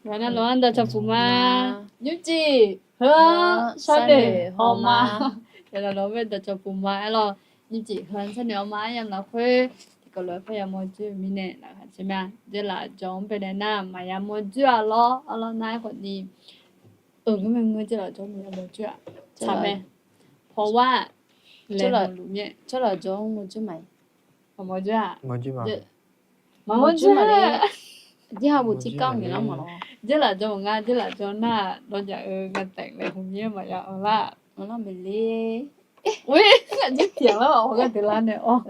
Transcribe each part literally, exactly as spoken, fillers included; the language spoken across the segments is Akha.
Nar lawr-anr dawqcawq puq ma. Nymrcif heu-anr sharnoeq haw ma. Yawqnan lawr-anr dawqcawq puq ma aer lawr. Nymrcif heu-anr sharnoeq haw ma. Aryamq lafkhoer tiqkawv lof-aer parya mawrjoer-eu mirnae laqkhaq caer ma. Dzeurlaf jawr-anr baenae nar maqya mawrjoer-a lawr. Arlawr nar-aer khawfni, ngeur mae ngeur, dzeurlaf jawr maqya mawrjoer-aq, tsaq mae. Pawqwar laeqhmq luf mir-aer, dzeurlaf jawr-anr mawrjoer ma. Maqmawrjoer-aq, maqmawrjoer-a. Dzeurlaf jawr maqngar, dzeurlaf jawr nar-aq, dawrjaf-eu gaqtaef laeqhmq mir-aer maqya anr lar. Anr lar maeqle. Oe, aqjeq tiq ghaq lar-awq, hawgar deuq lar nae-awr.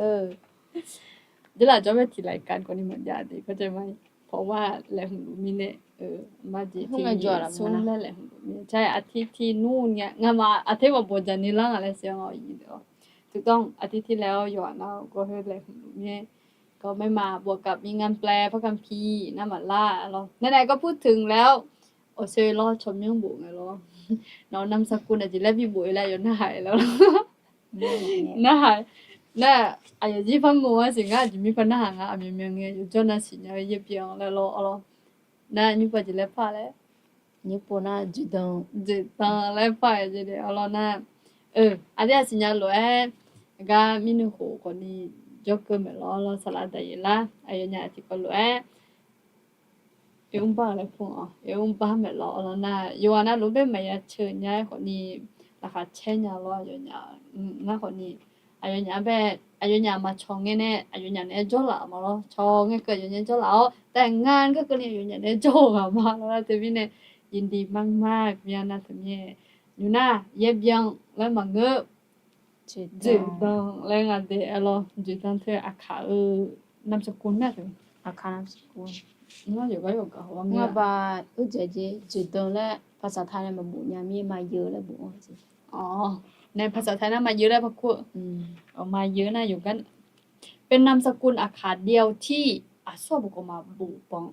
Dzeurlaf jawr mae tiq laqkhaq khawfni maqjav de, kharjav ma. Pawqwar laeqhmq luf mirnae, marjeq tiq smr laer laeqhmq luf mir-aer, aqtir tiq nmr nya ngamaf aqter maqbawq dzaq ni lar ngaq laer siq-anr-awq. Tiqdawr aqtir tiq laer-awr yawqghaq nar-awq gawr khoer laeqhmq luf mir-aer, gawr maerma bawqkaq bi ngamplae par kamq pi nar maqlar lawr. Nae nae gawr pur teq laer-awr, awqsoer lawr tsawrmyanr bof ngae lawr. Nawq-eu นามสกุล aqjeq laer bi bof-eu laer yawf narhaq-eu lawr. Narhaq nar, aqyawf jir par ngor-ar siq ngar, aqjeq mir par narhaq nga, aqmyanmyan ngae yawjawr nav siqnya-eu yaerbyan laer lawr arlawr. Nar nymr pov jeq laer par laer, nymr pov nar dzoeqdan, dzoeqdan laer par-aer jeq de arlawr nar, aqdui-aq siqnya lof-aer, gar mirnuikhof khawfni jawrkeuv maeq lawr lawr, saqlaq daqyeq lar aqyawfnyaf tiqkawv lof-aer, oermr bar-eu laer pur-awq, oermr bar maeq lawr arlawr nar, yawqghaq navluf bae maqya ceuq nya-aer khawfni, laqkhaq caer nya lawr aqyawfnyaf, ngar khawfni, aqyawfnyaf bae, aqyawfnyaf maqcawq ngae nae aqyawfnyaf naeq-aer jawrlaf ma lawr, cawq ngae keuv aqyawfnyaf jawrlaf-awr, taef ngar garkeuvni aqyawfnyaf naeq-aer jawr-eu ghaq ma lawr nar teumirnae, ยินดีมากๆ byan nar teumirnae, nymr nar yaerbyan laer maqngeur, dzoeqdan laer nga de arlawr. Dzoeqdan teu aqkaq-eu นามสกุล nar teu, aqkaq นามสกุล ngar yawqgar yawqgaq haw-awr mirnae, dzoeqdan laer ภาษาไทย nae maqbof nya mir-aer มาเยอะ laer bof-awr jeq. Nae ภาษาไทย nar มาเยอะ laer par kur-eu, มาเยอะ nar yawqgar เป็นนามสกุล aqkaq เดียวที่ aqsur-aq bawqkawq maqbof banq.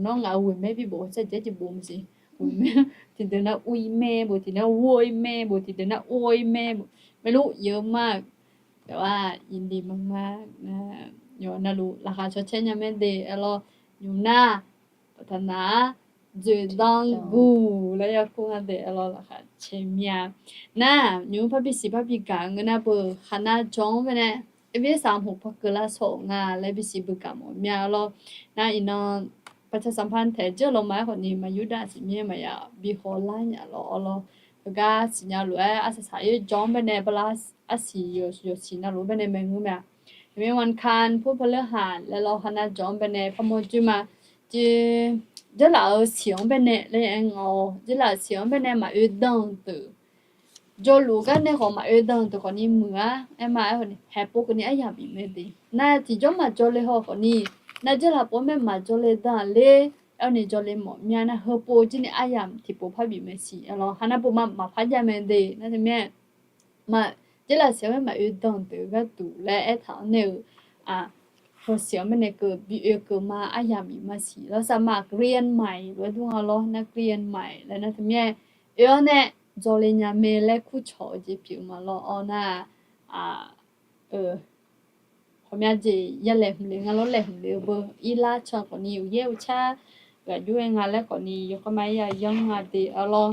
Nawr ngaq-euq ghoeqmaer bi bof-eu sarjax jeq bof maqsiq. Ghoeqmaer tiqdeuq nar ur-ir mae bof, tiqdeuq nar ur-ir mae bof, tiqdeuq nar ur-ir mae bof. Maeqlur yeu ma-eu, แต่ว่า ยินดีมากๆ navluf laqkhaq cawcaer nya mae de arlawr. Nymr nar, baqtaq nar-aq, dzoeqdan guq laer ya kur nga de arlawr, laqkhaq caer mir-a. Nar nymr parbi siq parbi gaq ngeur nar beu, khaqnav jawr-anr baenae, เอกสาร hoq par keuv lar sawq nga laer bisiq beu gaq mawf mir-a arlawr. Nar iqnan ประชาสัมพันธ์ taeq jeur lawma-aer khawfni maqyur dav siq mir-aer maqya bi haw lar nya lawr arlawr. Heugar siqnya lof-aer arsaq saq-ir jawr-anr baenae bala, arsiq yawqsiq navluf baenae maeq ngeur mae-a. Aqmyanwan kan pur paqler haq laer lawr, khaqnav jawr-anr baenae parmawr joer ma. Jeq, dzeurlaf-euq siq-anr baenae laer aer nga-awr, dzeurlaf siq-anr baenae maqoe dan-eu deuq, jawrluf gar nae khawf maqoe dan-eu deuq khawfni muiq-ar aer ma-aer khawfni haeqpov keuvni aryamq bif mae de. Nar tiqjawr maqjawr le haw khawfni, nar dzeurlaf pov-anr mae maqjawr le dan-aq ler, aer-awr ni jawr le mawf mir-a nar, heupov jir ni aryamq tiqpov par bif mae siq arlawr. Khaqnav pov ma maqpar jav mae de nar teumirnae, dzeurlaf siq-anr mae maqoe dan-eu deuq gharduq laer aertaq-anr nae-eu, heusiq-anr baenae keuv bi oekeuv ma aryamq bif ma siq lawr. Saqmaf เรียนใหม่ lof-aer dur nga lawr, nar เรียนใหม่ laer nar teumirnae, oe-awr nae jawr le nya mae laer kurcawq-eu jeq pyeuf ma lawr. Awr nar, hawmya jeq ya laeqhmq le nga lawr, laeqhmq le-eu beu irlar can khawfni uqyaer uqcar ghaq jov-aer nga laer khawfni yawkhav ma-aer ya yanr nga de arlawr.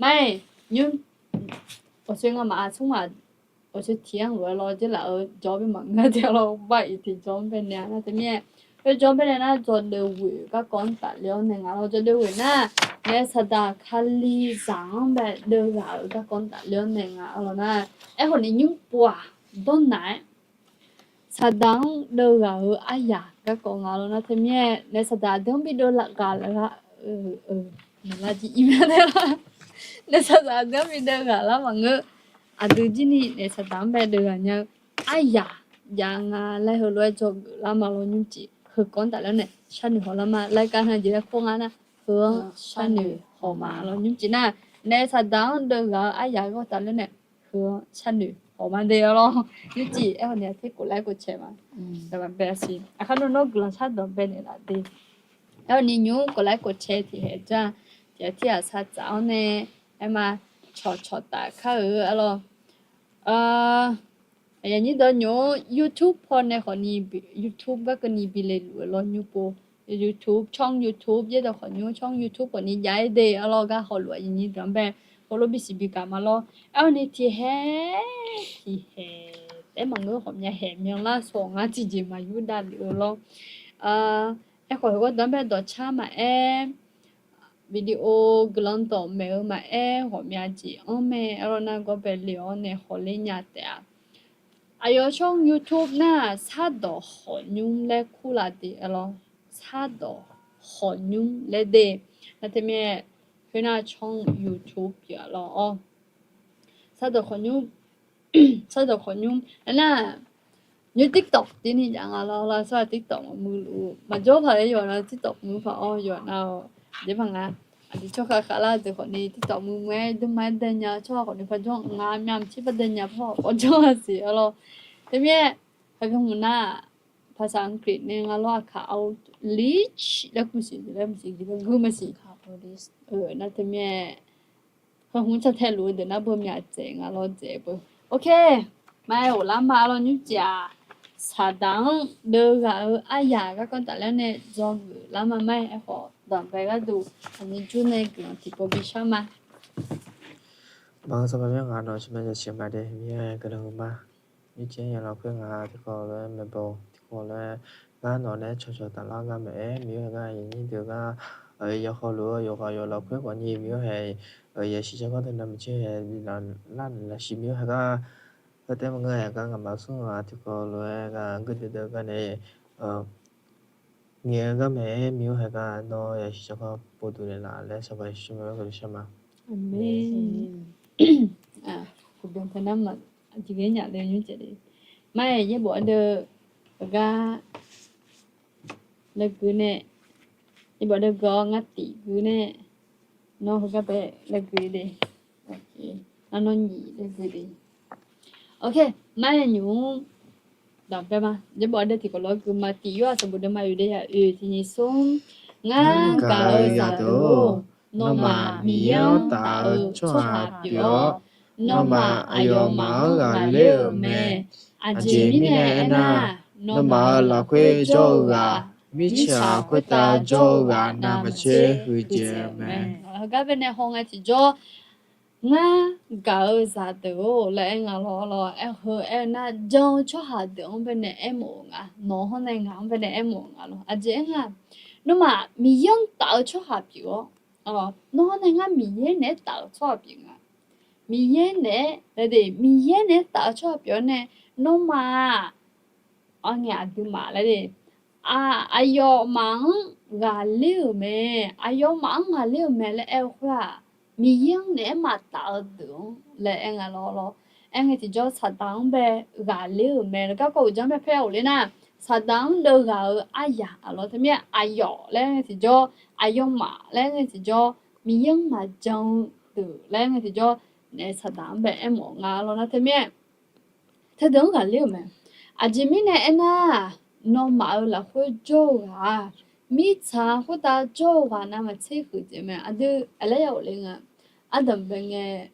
Mar-aer, nymr, awqsoe ngamaf aqsmr maq, awqsoe tiq-anr lof-aer lawr dzeurlaf-eu jawr bae maqngeur de arlawr, bar-iq tiqjawr-anr baenae nar teumirnae, khoerjawr-anr baenae nar jawr deuvghoeq garkawv-anr tafler-awr nae nga lawr. Jawr deuvghoeq nar, naef saqdaq Kalizaq-anr bae deuvghaq-euq garkawv-anr tafler-awr nae nga arlawr nar, aerkhawfni nymr pov-aq dawrnaq-aer saqdaq-anr deuvghaq-euq aryaq garkawv nga lawr nar teumirnae, naef saqdaq aqdui-anr bi deuvghaq laf-a, maqlar jir ir ma de lawr. Naef saqdaq aqdui-anr bi deuvghaq lar maqngeur. Aqdui jir ni naef saqdaq-anr bae deuvghaq nya-eu aryaq jav nga laer heulof-aer dzawgeuf lar ma lawr nymrcif. Heukawv-anr tafler-awr nae sharnoeq hawlar ma, รายการ ha jeq laer kur nga nar, heu-anr sharnoeq haw ma lawr nymrcif nar, naef saqdaq-anr deuvghaq-eu aryaq garkawv tafler-awr nae, heu-anr sharnoeq haw ma de arlawr. Nymrcif aerkhawfni aqtir กดไลค์ กดแชร์ ma. Aqkar nawr nawr guiqlanq shardawq baenaeq laf de. Aerkhawfni nymr กดไลค์ กดแชร์ tiqhaeq jar, tiqghaq tirghaq sar tsaf-awr nae, aer ma, cawqcawq taf kar-eu arlawr. Aqyuif aqnyir dawqnymr-anr YouTube paw nae khawfni, YouTube garkeuvni bi le luf-eu lawr nymr pov. YouTube, ช่อง YouTube, yaerdawq khawqnymr ช่อง YouTube khawfni jav-aer de arlawr. Gar hawluf-aq, iqnyir deuq-anr bae heulof bisiq bigaq ma lawr. Aerkhawfni tiqhae tiqhaeq taef maqngeur, ghawqmya haeq myanlar sawq ngar tiqjeq maqyur davlef-eu lawr. Aerkhawf, heugar deuq-anr bae dawqcar maqaer, video guiqlanq dawq maeq-eu maqaer, ghawqmya jeq-anr mae arlawr. Nargawr bae le-awr nae hawler nya taef-a. Aqyawf ช่อง YouTube nar-aq, Sardawq Khawqnymr laer kurlaf de arlawr. Sardawq Khawqnymr laer de. Nar teumirnae khoernar ช่อง YouTube pyeuf-a lawr-awr. Sardawq Khawqnymr, Sardawq Khawqnymr aernar, nymr TikTok tirni jav nga lawr. Lawr, sawr-aq TikTok maqmuiq luf-eu maqjawr paq-aer yawqnan TikTok muiq paq-awr yawqnan-awq. Aqjeq paq nga, aqdui tsawrkhav khavlar deuq khawfni TikTok muiq muiq-aer dui ma-aer dae nya-eu tsawrhaq khawfni par jawr nga, myavmaqtser par dae nya par khawf jawr-a siq arlawr. Teumirnae, haqbyan hmq nar-aq, ภาษาอังกฤษ nae nga lawr, aqkaq outreach laer kur siq, laer maqsiq, gui maqsiq. Nar teumirnae, heu hmq tsaq tae luf-eu deuq nar beu myaq dzaeq nga lawr, dzaeq beu. Ok, ma-aer ghoflar ma lawr. Nymrcif-aq, Saqdaq-anr deuvghaq-eu aryaq garkawv tafler nae dzawgeuf lar ma. Ma-aer aerkhawf, danqbae gharduq aqnyir jur nae guiqlanq tiqpov bishar ma. Maqngeur sanqpaq myanr ngaq nawq-eu tsawrmyanr yasiq ma de, Miqyaer guiqlanq huiqma. Nymrcif-anr yaq lafkhoer ngaq tiqkawv lof-aer maeqbaw tiqkawv lof-aer, ngar nawq nae cawqcawq taflar ngar maeq-aer, Miqyaer haeq gar aqnyir deuq gar yawkhaw luf-eu yawqghaq yawq lafkhoer khawfni Miqyaer haeq yasiq tsawrganr deuq navmaqtser haeq biflaf lar naeq lafshiq Miqyaer haeq gar, khoertav maqngeur haeq gar ngaqma smr ngaq tiqkawv lof-aer gar gurdeuv deuv gar nae ngaeq-eu gar maeq-aer, Miqyaer haeq gar nawr yasiq tsawrganr povduq naeqlaf laer sanqpaq Yeqsur maqaer gharduq shar ma. Aqmeq. Aqbyan taq nar ma, aqjeq ghae nyaf le nymr caev le. Ma-aer yaerbof ardeuv-eu gar laer gui nae, yaerbof ardeuv gui-awr ngar tiq gui nae, nawr heugar bae laer gui de. Nawr nyiq laer gui de. Ok, ma-aer nymq-mr danqbae ma. Yaerbof ardeuv tiqkawv lof-aer gui ma. Tiq Yorhaq sanqbof deuq ma, oeq de ya oeq tiq nyiq smr. Ngar gaq-eu zaqdeuq-or, nawmaf Miqyaer-anr taf-eu tsawrhaq pyeuf-awr, nawmaf aqyawfmaf-anr ghaqler-euq mae. Aqjeq mirnae aernar, nawmaf-euq lafkhoer jawr-eu ghaq, mirtsaq khoertav jawr-eu ghaq navmaqtser huiqdzaeq-eu mae. Heugar bae nae hawngae tiqjawr, ngar gaq-eu zaqdeuq-or laer aer nga lawr. Aer heu aer-eu nar, jan-eu tsawrhaq deuq-anr bae nae aermawf-euq nga. Nawq-anr nae ngaq-anr bae nae aermawf-euq nga lawr. Aqjeq aer nga, nawmaf Miqyaer-anr taf-eu tsawrhaq pyeuf-awr, nawr-anr nae ngar Miqyaer naeq-aer taf-eu tsawrhaq pyeuf nga. Miqyaer naeq-aer laer de, Miqyaer naeq-aer taf-eu tsawrhaq pyeuf-awr nae, nawmaf-aq, angae aqduimaf laer de, aqyawfmaf-anr ghaqler-euq mae. Aqyawfmaf-anr ghaqler-euq mae laer aer-eu khoer-aq, Miqyaer-anr naeq-aer maqtaf-eu deuq-anr laer aer nga lawr lawr. Aerngae tiqjawr Saqdaq-anr bae ghaqler-euq mae laer garkawv uqdzan-anr bae paer-awr ler nar, Saqdaq-anr deuvghaq-eu aryaq-aq lawr. Teumirnae aqyawf laer aerngae tiqjawr, aqyawfmaf laer aerngae tiqjawr, Miqyaer-anr maqjan-eu deuq laer aerngae tiqjawr nae Saqdaq-anr bae aermawf nga lawr nar teumirnae teudeuq-anr ghaqler-euq mae. Aqjeq mirnae aernar, nawmaf-euq lafkhoer jawr-eu ghaq-aq, mirtsaq khoertav jawr-eu ghaq navmaqtser huiqdzaeq mae. Aqdui aqlaer ya ghofle nga. Ardanq bae ngae,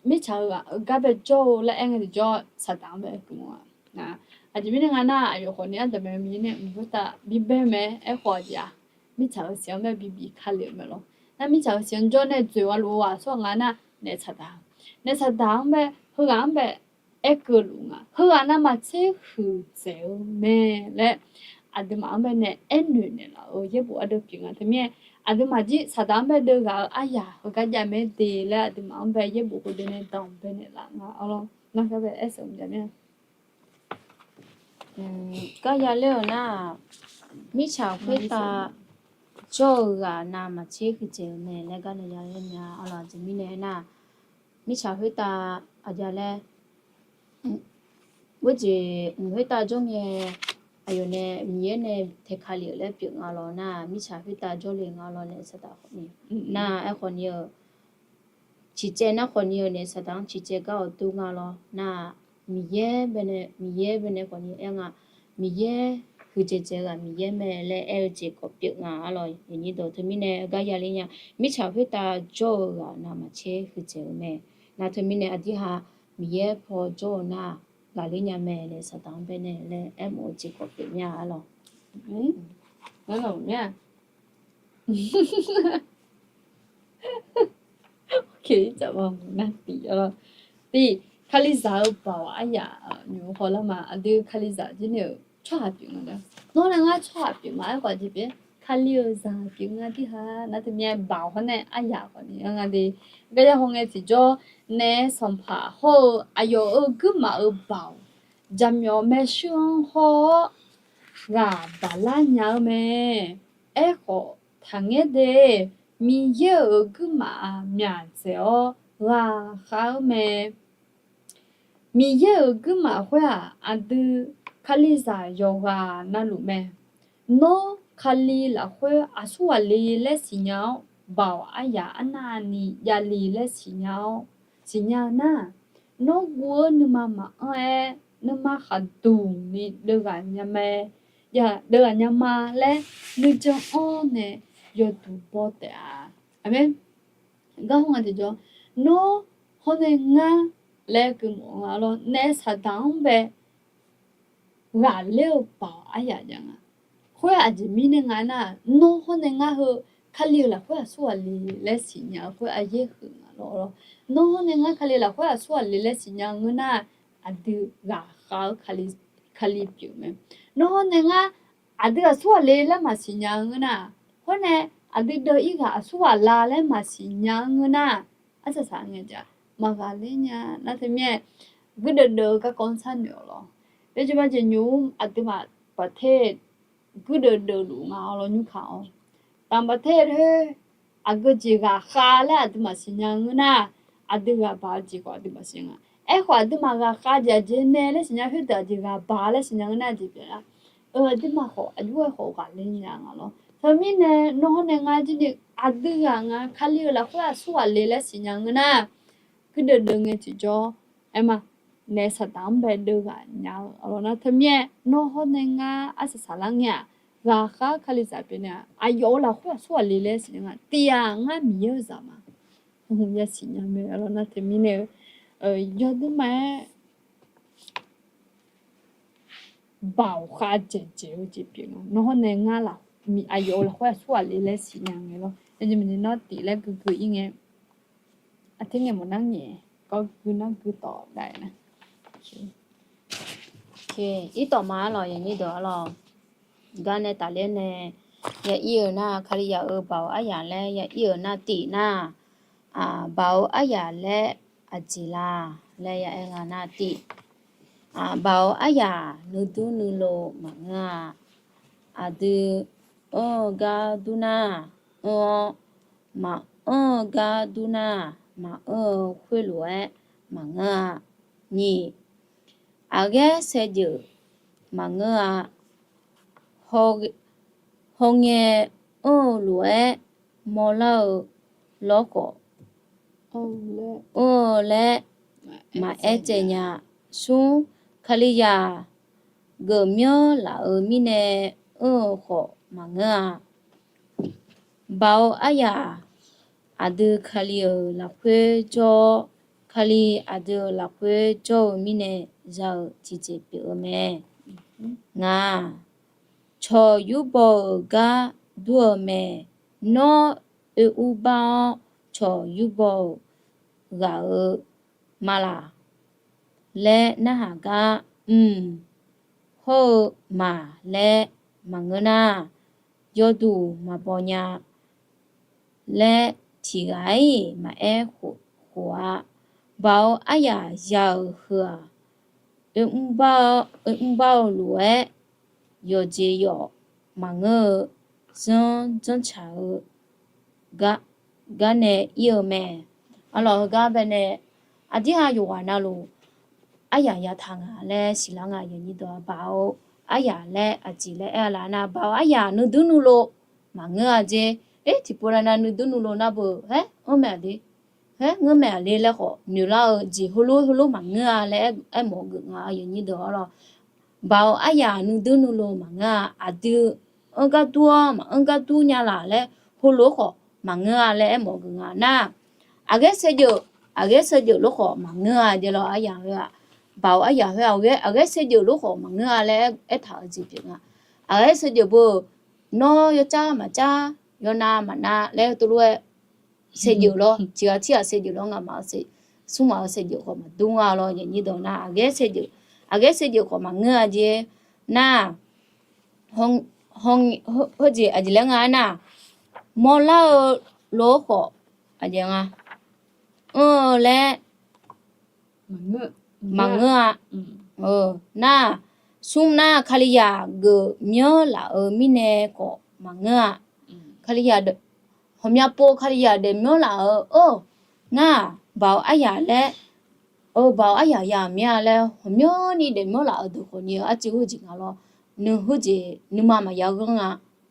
mirtsaq-eu ghaq-eu gar bae jawr-eu laer aerngae tiqjawr Saqdaq-anr bae guiqlanq-a. Aqjeq mirnae nga nar, aqyawf khawfni ardanq bae Miqyaer nae mq khoertav bibae mae. Aerkhawf aqjeq-aq, mirtsaq-euq siq-anr bae bibif kale-euq mae lawr. Nar mirtsaq-euq siq-anr jawr nae dzoeq gha luf-eu ghaq tsawrhaq nga nar, naef Saqdaq, naef Saqdaq-anr bae, heughaq-anr bae aerkeuv luf nga. Heughaq navmaqtser huiqdzaeq-eu mae laer aqduimaf-anr bae nae aernoeq naeqlaf-eu yaerbof ardeuv pyeuf nga. Teumirnae aqduimaf jir Saqdaq-anr bae deuvghaq-eu aryaq heugar jav mae de laer aqduimaf-anr bae yaerbof heudeuq nae danqbae naeqlaf nga lawr. Nar gar bae aer seuq mqjav mir-a. Gar ya ler-euq nar-aq, mirtsaq khoertav jawr-eu ghaq navmaqtser huiqdzaeq-eu mae laer gar nae ya ler nya. Arlawq aqjeq mirnae aernar, mirtsaq khoertav aqja laer, khoerjeq mq khoertav jawr ngae, aqyawf nae Miqyaer nae taeqkaq lef-euq laer pyeuf nga lawr nar, mirtsaq khoertav jawrle nga lawr naef Saqdaq khawfni. Nar aerkhawfni-eu ciqcaev nar khawfni-eu naef Saqdaq-anr ciqcaev gar-awq dur nga lawr nar, Miqyaer bae nae, Miqyaer bae nae khawfni aer nga. Miqyaer huiqdzaeq dzaeq-eu ghaq Miqyaer mae laer aer-eu jeq khawf pyeuf nga. Arlawq aqnyir deuq teumirnae gar ya ler nya. Mirtsaq khoertav jawr-eu ghaq navmaqtser huiqdzaeq-eu mae. Nar teumirnae aqdirhaq Miqyaer paw jawr-eu nar, ghaqler nya mae naef Saqdaq-anr bae nae laer aermawf-eu jeq khawf pyeuf mir-a. Arlawq Nar, tiq, Kalizaq-eu baoq aryaq nymq-mr hawlar ma. Aqdui Kalizaq jir ni-euq tsawrhaq pyeuf nga laer. Nawr nae ngar tsawrhaq pyeuf ma. Aerkhawf aqjeq pyeuf, Kali-euq zaq pyeuf nga. Tiq ha nar teumirnae baoq hawr nae aryaq khawf ni-a nga de. Garya hawngae tiqjawr nae sanqpaq hawr-eu aqyawf-euq guirmaf-euq baoq jaqmyawf maershuir-anr hawr-awr ghaq baqlar nya-eu mae. Aerkhawf taqngaer de, Miqyaer-euq guirmaf-aq myaqdzaeq-awr ghaqkhav-eu mae. Miqyaer-euq guirmaf khoer-aq, aqdui Kalizaq yawqghaq navluf mae. Nawr Kali lafkhoer aqsur ghaq le laer siqnya-awr, baoq aryaq arnavni javle laer siqnya-awr, siqnya-eu nar, nawr guv-eu nuima maqanr-aer, nuima khaqduq ni deuvghaq nya ma, deuvghaq nya ma laer nuijan-anr nae yawduq baw taef-a. Aqmeq. Gar hawr nga tiqjawr, nawr hawr nae ngar laer keuv mawf nga lawr. Naef Saqdaq-anr bae ghaqler-eu baoq aryaq jav nga. Khoer aqjeq mirnae nga nar, nawr hawr nae ngar heu Kali-euq lafkhoer aqsur ghaq le laer siqnya-eu khoer aryaer huiq nga lawr. Nawr hawr nae ngar Kali lafkhoer aqsur ghaq le laer siqnya-eu ngeur nar, aqdui ghaqkhav-eu Kali pyeuf mae. Nawr hawr nae ngar aqdui aqsur ghaq le laer maqsiqnya-eu ngeur nar, hawr nae aqdui deuv-ir ghaq aqsur ghaq la laer maqsiqnya-eu ngeur nar, arsaq saq ngae jav maqghaqler nya. Nar teumirnae guirdeuv deuv-eu garkawv-anr sharnoeq-awq lawr. Teujma jeq nymq-mr aqduimaf baqter guirdeuv deuv luf nga lawr nymr kaq-awr. Taqbaqter khoer aqgeu jeq ghaqkhav laer aqduimaf siqnya ngeur nar, aqdui ghaqbaq-eu jeq khawf aqduimaf siqnya nga. Aerkhawf aqduimaf ghaqkhav jeq aqjeq nae laer siqnya khoerdeuq aqjeq ghaqbaq laer siqnya ngeur nar jeq pyeuf nar, aqduimaf khawf aqjox-aer khawf ghaqler nya nga lawr. Teumirnae nawr hawr nae ngar jir ni aqdui ghaq nga Kali-euq lafkhoer aqsur ghaq le laer siqnya ngeur nar, guirdeuv deuv ngae tiqjawr aer ma, naef Saqdaq-anr bae deuvghaq nya-eu lawr nar teumirnae nawr hawr nae ngar arsaq saq lar ngae-aq, ghaqkhav-eu Kalizaq pyeuf nae-aq, aqyawf-euq lafkhoer aqsur ghaq le laer siqnya nga. Tiq ghaq ngar Miqyaer-euq zaq ma. Yasiq nya mae lawr nar teumirnae-eu yawduima-aer baoq khav dzaeqdzaeq-eu jeq pyeuf nga. Nawr hawr nae ngar aqyawf-euq lafkhoer aqsur ghaq le laer siqnya ngae lawr. Nawr tiq laer guiqguiq-ir ngae, aqterngae mawf nar ngaeq kawv gui nar guitawf daef nar. Irtawf ma arlawq, yaqnyir deuq arlawq, gar nae tafler nae ya ir-eu nar, Kalizaq-euq baoq aryaq laer ya ir-euq nar tiq nar, baoq aryaq laer aqjeq la laer ya aer nga nar tiq, baoq aryaq nuidur nuilov maqngeur-a. Aqdui anr-eu gar dur nar, anr-awr, maqanr-eu gar dur nar, maqanr-eu khoerlof-aer maqngeur-a. Nyiq, aqghaer saevdzeuf maqngeur-a. Hawngae anr-eu lof-aer mawrlar-eu lawrkhawf, anr-eu laer maqaer tsaev nya. Smr, Kalizaq geufmyanr laf-euq mirnae anr-eu khawf maqngeur-a. Baoq aryaq aqdui Kali-euq lafkhoer jawr-awr, Kali aqdui-euq lafkhoer jawr-eu mirnae za-eu tiqjeq pyeuf-eu mae. Ngaq, cawq yurbaw-euq gar dur-eu mae. Nawr oe ur bar-awr cawq yurbaw-euq ghaq-eu ma laq laer narhaq gar, mq, hawr-eu maq laer maqngeur nar, yawduq maqbaw nya laer tiq ghaq-iq maqaer khof-a. Baoq aryaq ya-euq heu-aq, oe mr bar-eu lof-aer yawqjeq yawf maqngeur-eu zanr janrcaq-eu gar nae ir-eu mae. Arlawq heugar bae nae aqdirghaq yawqghaq navluf aryaq yataq nga laer siqlar nga. Yaqnyir deuq-a, baoq aryaq laer aqjeq laer aer-a laf nar, baoq aryaq nuidur nuilov maqngeur-a jeq. Aer, tiqpov lavnav nuidur nuilov nar beu, aer, anr mae aqde, aer, ngeur mae aqle laer khawf noeqlar-eu jeq heulof heulof maqngeur-a laer aermawf-eu geuf nga. Yaqnyir deuq-a lawq, baoq aryaq nuidur nuilov maqngeur-a. Aqdui anr gar dur-awr maqanr gar dur nya laq laer heulof-aer khawf maqngeur-a laer aermawf-eu geuf nga nar, aqghaer saevdzeuf, aqghaer saevdzeuf lof khawf maqngeur-a jeq lawq. Aryaq heu-aq, baoq aryaq heu-aq, aqghaer saevdzeuf lof khawf maqngeur-a laer aertaq-eu jeq pyeuf nga. Aqghaer saevdzeuf beu nawr yawcar maqcar, yawnav maqnav laer teulof-aer saevdzeuf lawr, tiqghaq tirghaq saevdzeuf lawr, nga'maf smrmaf-euq saevdzeuf khawf maqdur nga lawr, aqnyir dawq nar, aqghaer saevdzeuf, aqghaer saevdzeuf khawf maqngeur-a jeq nar, heujeq aqjeq laer nga aernar, mawrlar-eu lof-aer khawf aqjeq nga, anr-eu laer maqngeur-a. Nar, smr nar, Kalizaq geufmyanr laf-euq mirnae khawf maqngeur-a. Kalizaq, ghawqmya pov Kalizaq daefmyanr laf-euq, or, nar, baoq aryaq laer, baoq aryaq ya mir-a laer ghawqmyanrni daefmyanr laf-euq deuq khawfni-eu arciv heujeq nga lawr, nuijeq nuima maqya ghanr nga.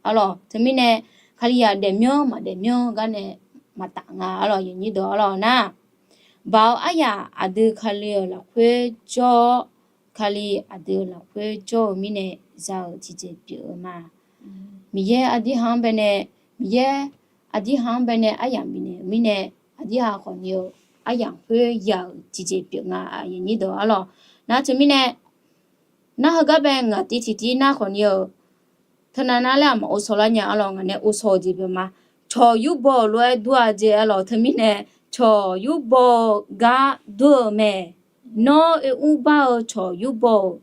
Arlawq, teumirnae Kalizaq daefmyanr maqdaefmyanr gar nae maqtaf nga. Arlawq, aqnyir dawq arlawq nar, baoq aryaq aqdui Kali-euq lafkhoer jawr-awr, Kali aqdui-euq lafkhoer jawr-eu mirnae za-euq tiqjeq pyeuf-eu ma. Miqyaer aqdirha-anr baenae, Miqyaer aqdirha-anr baenae aryamq bifnaeq-eu mirnae, aqdirha khawfni-eu aryamq khoer ya-euq tiqjeq pyeuf nga, aqnyir dawq arlawq. Nar teumirnae, nar heugar bae ngaq tiv tiqtiv nar khawfni-eu, teunav nar laer aqmaq ovsawq lar nya arlawq, ngaq nae ovsawq-eu jeq pyeuf ma. Cawq yurbaw-euq lof-aer dur-a jeq arlawq, teumirnae cawq yurbaw-eu gar dur-eu mae. Nawr oermr bar-eu cawq yurbaw-euq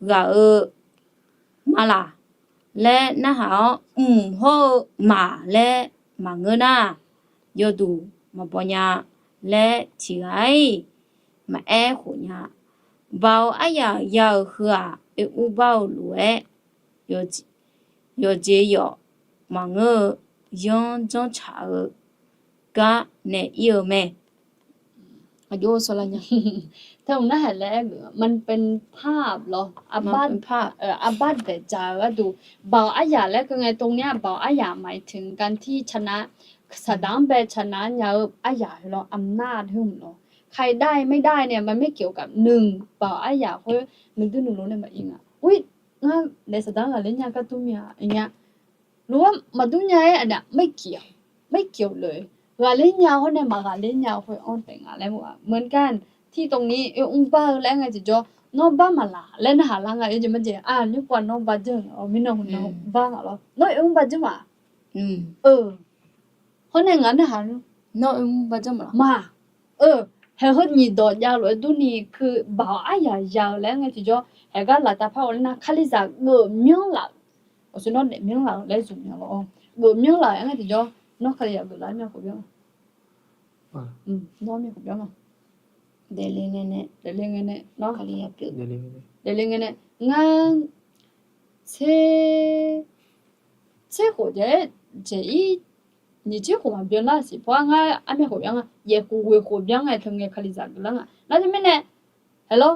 ghaq-eu ma laq laer narhaq-awr, mq hawr-eu maq laer maqngeur nar, yawduq maqbaw nya laer tiqghaq-iq maqaer khof nya. Baoq aryaq ya-euq heu-aq, oermr bar-eu lof-aer yawqjeq yawq maqngeur-eu yanr janrcaq-eu gar nae ir-eu mae. Aqjox-eu sawrlar nya. ถ้าผมน่าหันแล้ว มันเป็นภาพเหรอ อาบัติ อาบัติ daeq dzaq-eu gharduq, baoq aryaq laer keuv ngae ตรงเนี้ย baoq aryaq หมายถึงการที่ชนะ saqdaq-anr bae ชนะ nya-eu aryaq heulof อำนาจ heulof-aer ไม่ได้ เนี่ย มันไม่เกี่ยวกับ หนึ่ง baoq aryaq khoer nuidur nuilov nae maqir nga. Ui, ngar naef saqdaq-anr ghaqler nya gar dur mya-a, iqnya. Lof-aer maqdur nya-aer aqnav ไม่เกี่ยวเลย ghaqler nya khoer nae maq ghaqler nya khoer-anr taef nga laer mr-a. เหมือนกัน ที่ตรงนี้ oermr bar-eu laer ngae tiqjawr, nawr bar maqlaq laer narhaq lar nga. Yawjeq majeq, aqnymr pov nawr bar janr-eu mirnan hmq nan bar nga lawr. Nawr oermr bar janr ma? Hawr nae ngaq narhaq nawr oermr bar janr ma laq? Ma. Haeq heu nyiq dawq jav lof-aer durni, คือ baoq aryaq ya-eu laer ngae tiqjawr, haeq gar laftav par-eu laer nar, Kalizaq geufmyanr laf-euq, aqsur nawr daefmyanr laf-euq laer zmq nya lawr. Geufmyanr laf-euq aer ngae tiqjawr, nawr Kalizaq geuflar mya khof byanr. Nawr mya khof byanr ma. Daefle ngae nae, daefle ngae nae, nawr Kalizaq pyeuf. Daefle ngae nae, ngar tser, tser khof jaeq-aer, jaeq-ir, nyiq tser khof maqbyan lar siq pawr-aer ngar armyav khof byanr nga. Yaeq khof ghoeq khof byanr ngae teu ngae Kalizaq geuflar nga. Nar teumirnae, haeq lawr,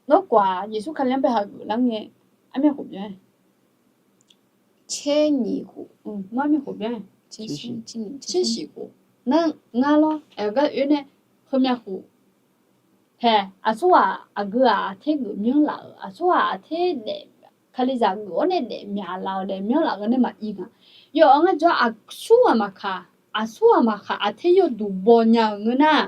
nawr gaq Yeqsur Kali-anr bae hageuf lar ngae armyav khof byanr-aer, tser nyiq khof, nawr armyav khof byanr-aer, tser shiq khof. Nar ngar lawr, aer gar oe nae, heumyav khof, haeq aqsurghaq aqgeu-aq aqter geufmyanr laf-euq, aqsurghaq aqter daef, Kalizaq geuf-awr nae daef myaq laf-euq daefmyanr laf-euq nae maqir nga. Yawf-anr ngar jawr aqsurghaq maqkaq, aqsurghaq maqkaq aqter yawduq baw nya-euq ngeur nar,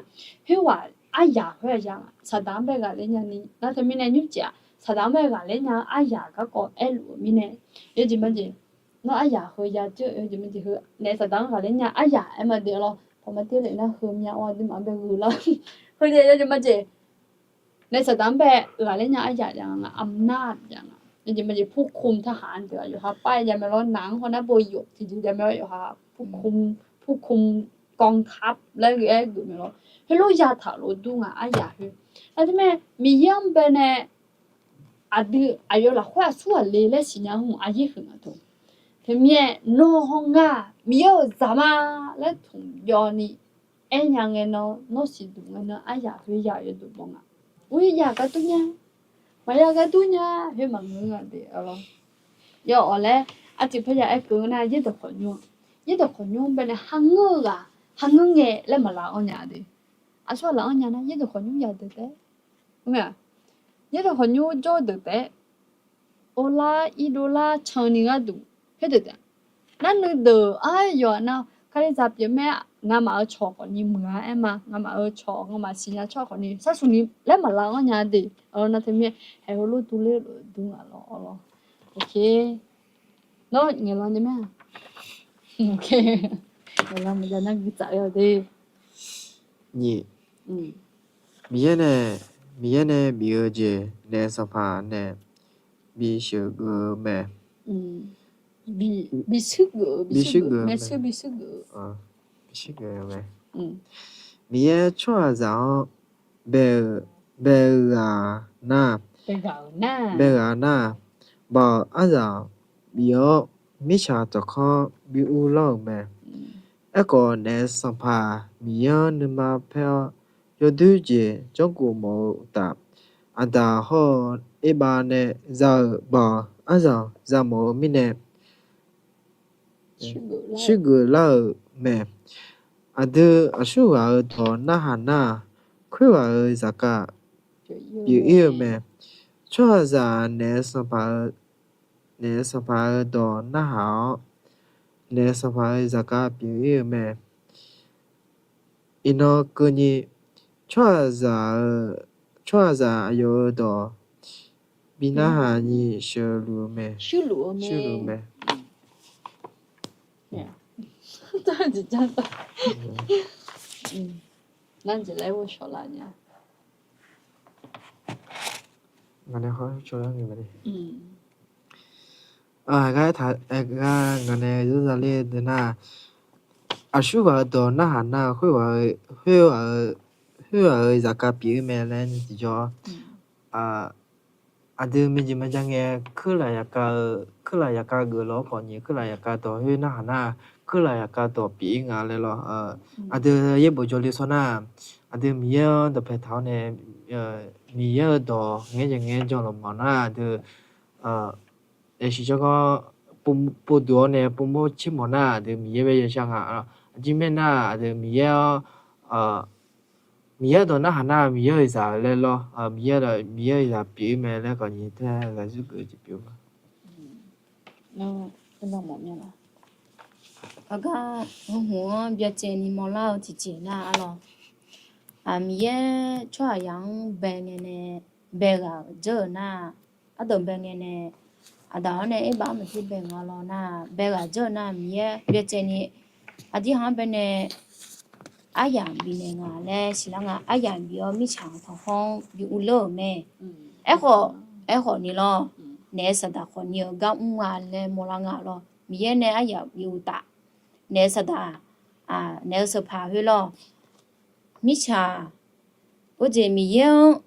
khoerghaq aryaq khoer-aq ya nga. Saqdaq-anr bae ghaqler nyani nar teumirnae nymrcif-aq, Saqdaq-anr bae ghaqler nya-eu aryaq garkawv aerluf-eu mirnae, yawjeq majeq, nawr aryaq heu ya jeur-eu yawjeq majeq heu naef Saqdaq-anr ghaqler nya aryaq aer ma de lawr. Pawqma ter lef nar heumyav-awr aqduimaf-anr bae gheu lar. Heu nae yawjeq majeq, naef Saqdaq-anr bae ghaqler nya aryaq ya nga, อำนาจ ya nga. Yawjeq majeq ผู้คุมทหาร deuq-aq yawqha pav-aer ya mae lawr. Naq-anr hawnar bo yawf tiqjeq ya mae lawr yawqha ผู้คุม ผู้คุมกองทัพ laer ghae-aer geuf mae lawr. Heulof yataq lof dur nga aryaq khoer. Nar teumirnae Miqyaer-anr bae nae aqdui aqyawf lafkhoer aqsurghaq le laer siqnya hmq aqyaer huiq nga teu. Teumirnae nawr hawr ngar Miqyaer-euq zaqma laer tmq jawvni aernya ngae nan, nawr siqduq ngae nan aryaq khoer ya-eu yawduq baw nga. Ur, ya gar dur nya, maqya gar dur nya, khoer maqngeur nga de-a lawr. Yawf-awq laer aqtiq parya aerkeuv nar, yaerdawq khawqnymr, yaerdawq khawqnymr bae nae hangeur-eu ghaq hangeur ngae laer maqlaf-anr nya de. Aqsurghaq laf-anr nya nar yaerdawq khawqnymr ya deuq taef. Yaerdawq khawqnymr jawr-eu deuq taef. Orlar irdovlar canni gharduq khoerdeuq taef. Nar nuideuq-aq yawf-aq nar, Kalizaq pyeuf mae, ngamaf-euq cawq khawfni muiq-a aer ma, ngamaf-euq cawq ngamaf siqnya tsawrhaq khawfni sharsuq ni laer maqlaf-anr nya de. Nar teumirnae haeq heulof durler-eu lof dur nga lawr lawr. Nawr nyiq lan ni mae. Nyiq lan maqjav nar guitsaf-eu de. Nyiq, Miqyaer nae, Miqyaer nae bif-eu jeq naef sanqpaq nae bisheuq geuf-eu mae. Bisheuq geuf-eu, bisheuq geuf-eu, bisheuq geuf-eu mae. Miqyaer tsawrhaqzaq-anr bae-eu, bae-eu ghaq nar, bae ghaq nar-aq, baoq aryamq bif-awr mirtsaq tawqkanr bi urlawr-euq mae. Aerkhawf, naef sanqpaq Miqyaer-anr nuima paer-awr, yawdoer jeq janrkhof mawf-eu uqtaf, aqdaq hawr-eu erbav nae za-euq baoq aryamq za mawf-eu mirnae, shuirgeuf lar-euq mae. Aqdui aqsurghaq-euq dawq narhaq nar-aq, khoerghaq-euq zaqkhav pyeuf-ir-eu mae. Tsawrhaqzaq naef sanqpaq-eu, naef sanqpaq-euq dawq narhaq-awr, naef sanqpaq-euq zaqkhav pyeuf-ir-eu mae. Iqnan keuvni, tsawrhaqzaq-eu, tsawrhaqzaq aqyawf-euq dawq bi narhaq ni sheuqluf-eu mae. Shuirluf-eu mae. Ngar nae yawzar le deuq nar, aqsurghaq-euq dawq narhaq nar, khoerghaq-euq zaqkhav pyeuf-ir mae laer ni tiqjawr, aqdui miqjeq maqja ngae, keurlaf yaqkhav-eu, keurlaf yaqkhav geuf lawr khawfni, keurlaf yaqkhav dawq khoer narhaq nar, keurlaf yaqkhav dawq pyeuf-ir nga laer lawr. Aqdui yaerbof jawrle sawr nar, aqdui Miqyaer-anr dawqpae taq-awr nae, Miqyaer-euq dawq ngaer jeq ngaer janr lawq mawf nar, aqdui siqjawr gar povduq-awr nae povmawr tser mawf nar, aqdui Miqyaer bae yashar nga. Aqjeq mirnae nar, aqdui Miqyaer-anr, Miqyaer dawq narhaq nar, Miqyaer-euq zaq-eu laer lawr. Miqyaer, Miqyaer-euq zaq pyeuf-ir mae laer khawfni tae ghaq zurgeuf jeq pyeuf ma. Aqgar hmq-anr byacaevni mawrlar-eu tiqjeq nar-aq lawr, Miqyaer tsawrhaqzaq-anr bae ngae nae, bae ghaq dzeur-euq nar, ardawq bae ngae nae, aqdaq-awr nae erbav-anr maqtser bae nga lawr nar, bae ghaq dzeur-eu nar, Miqyaer byacaevni aqdirhaq-anr bae nae aryamq bifnaeq nga laer siqlar nga. Aryamq bif-awr mirtsaq-anr tanqkhawr-anr bi urleur-euq mae. Aerkhawf, aerkhawfni lawr, naef saqdaq khawfni-euq gar mr nga laer mawrlar nga lawr. Miqyaer nae aryamq bif uqtaf, naef saqdaq, naef-eu sanqpaq khoer lawr, mirtsaq, or jeq Miqyaer-anr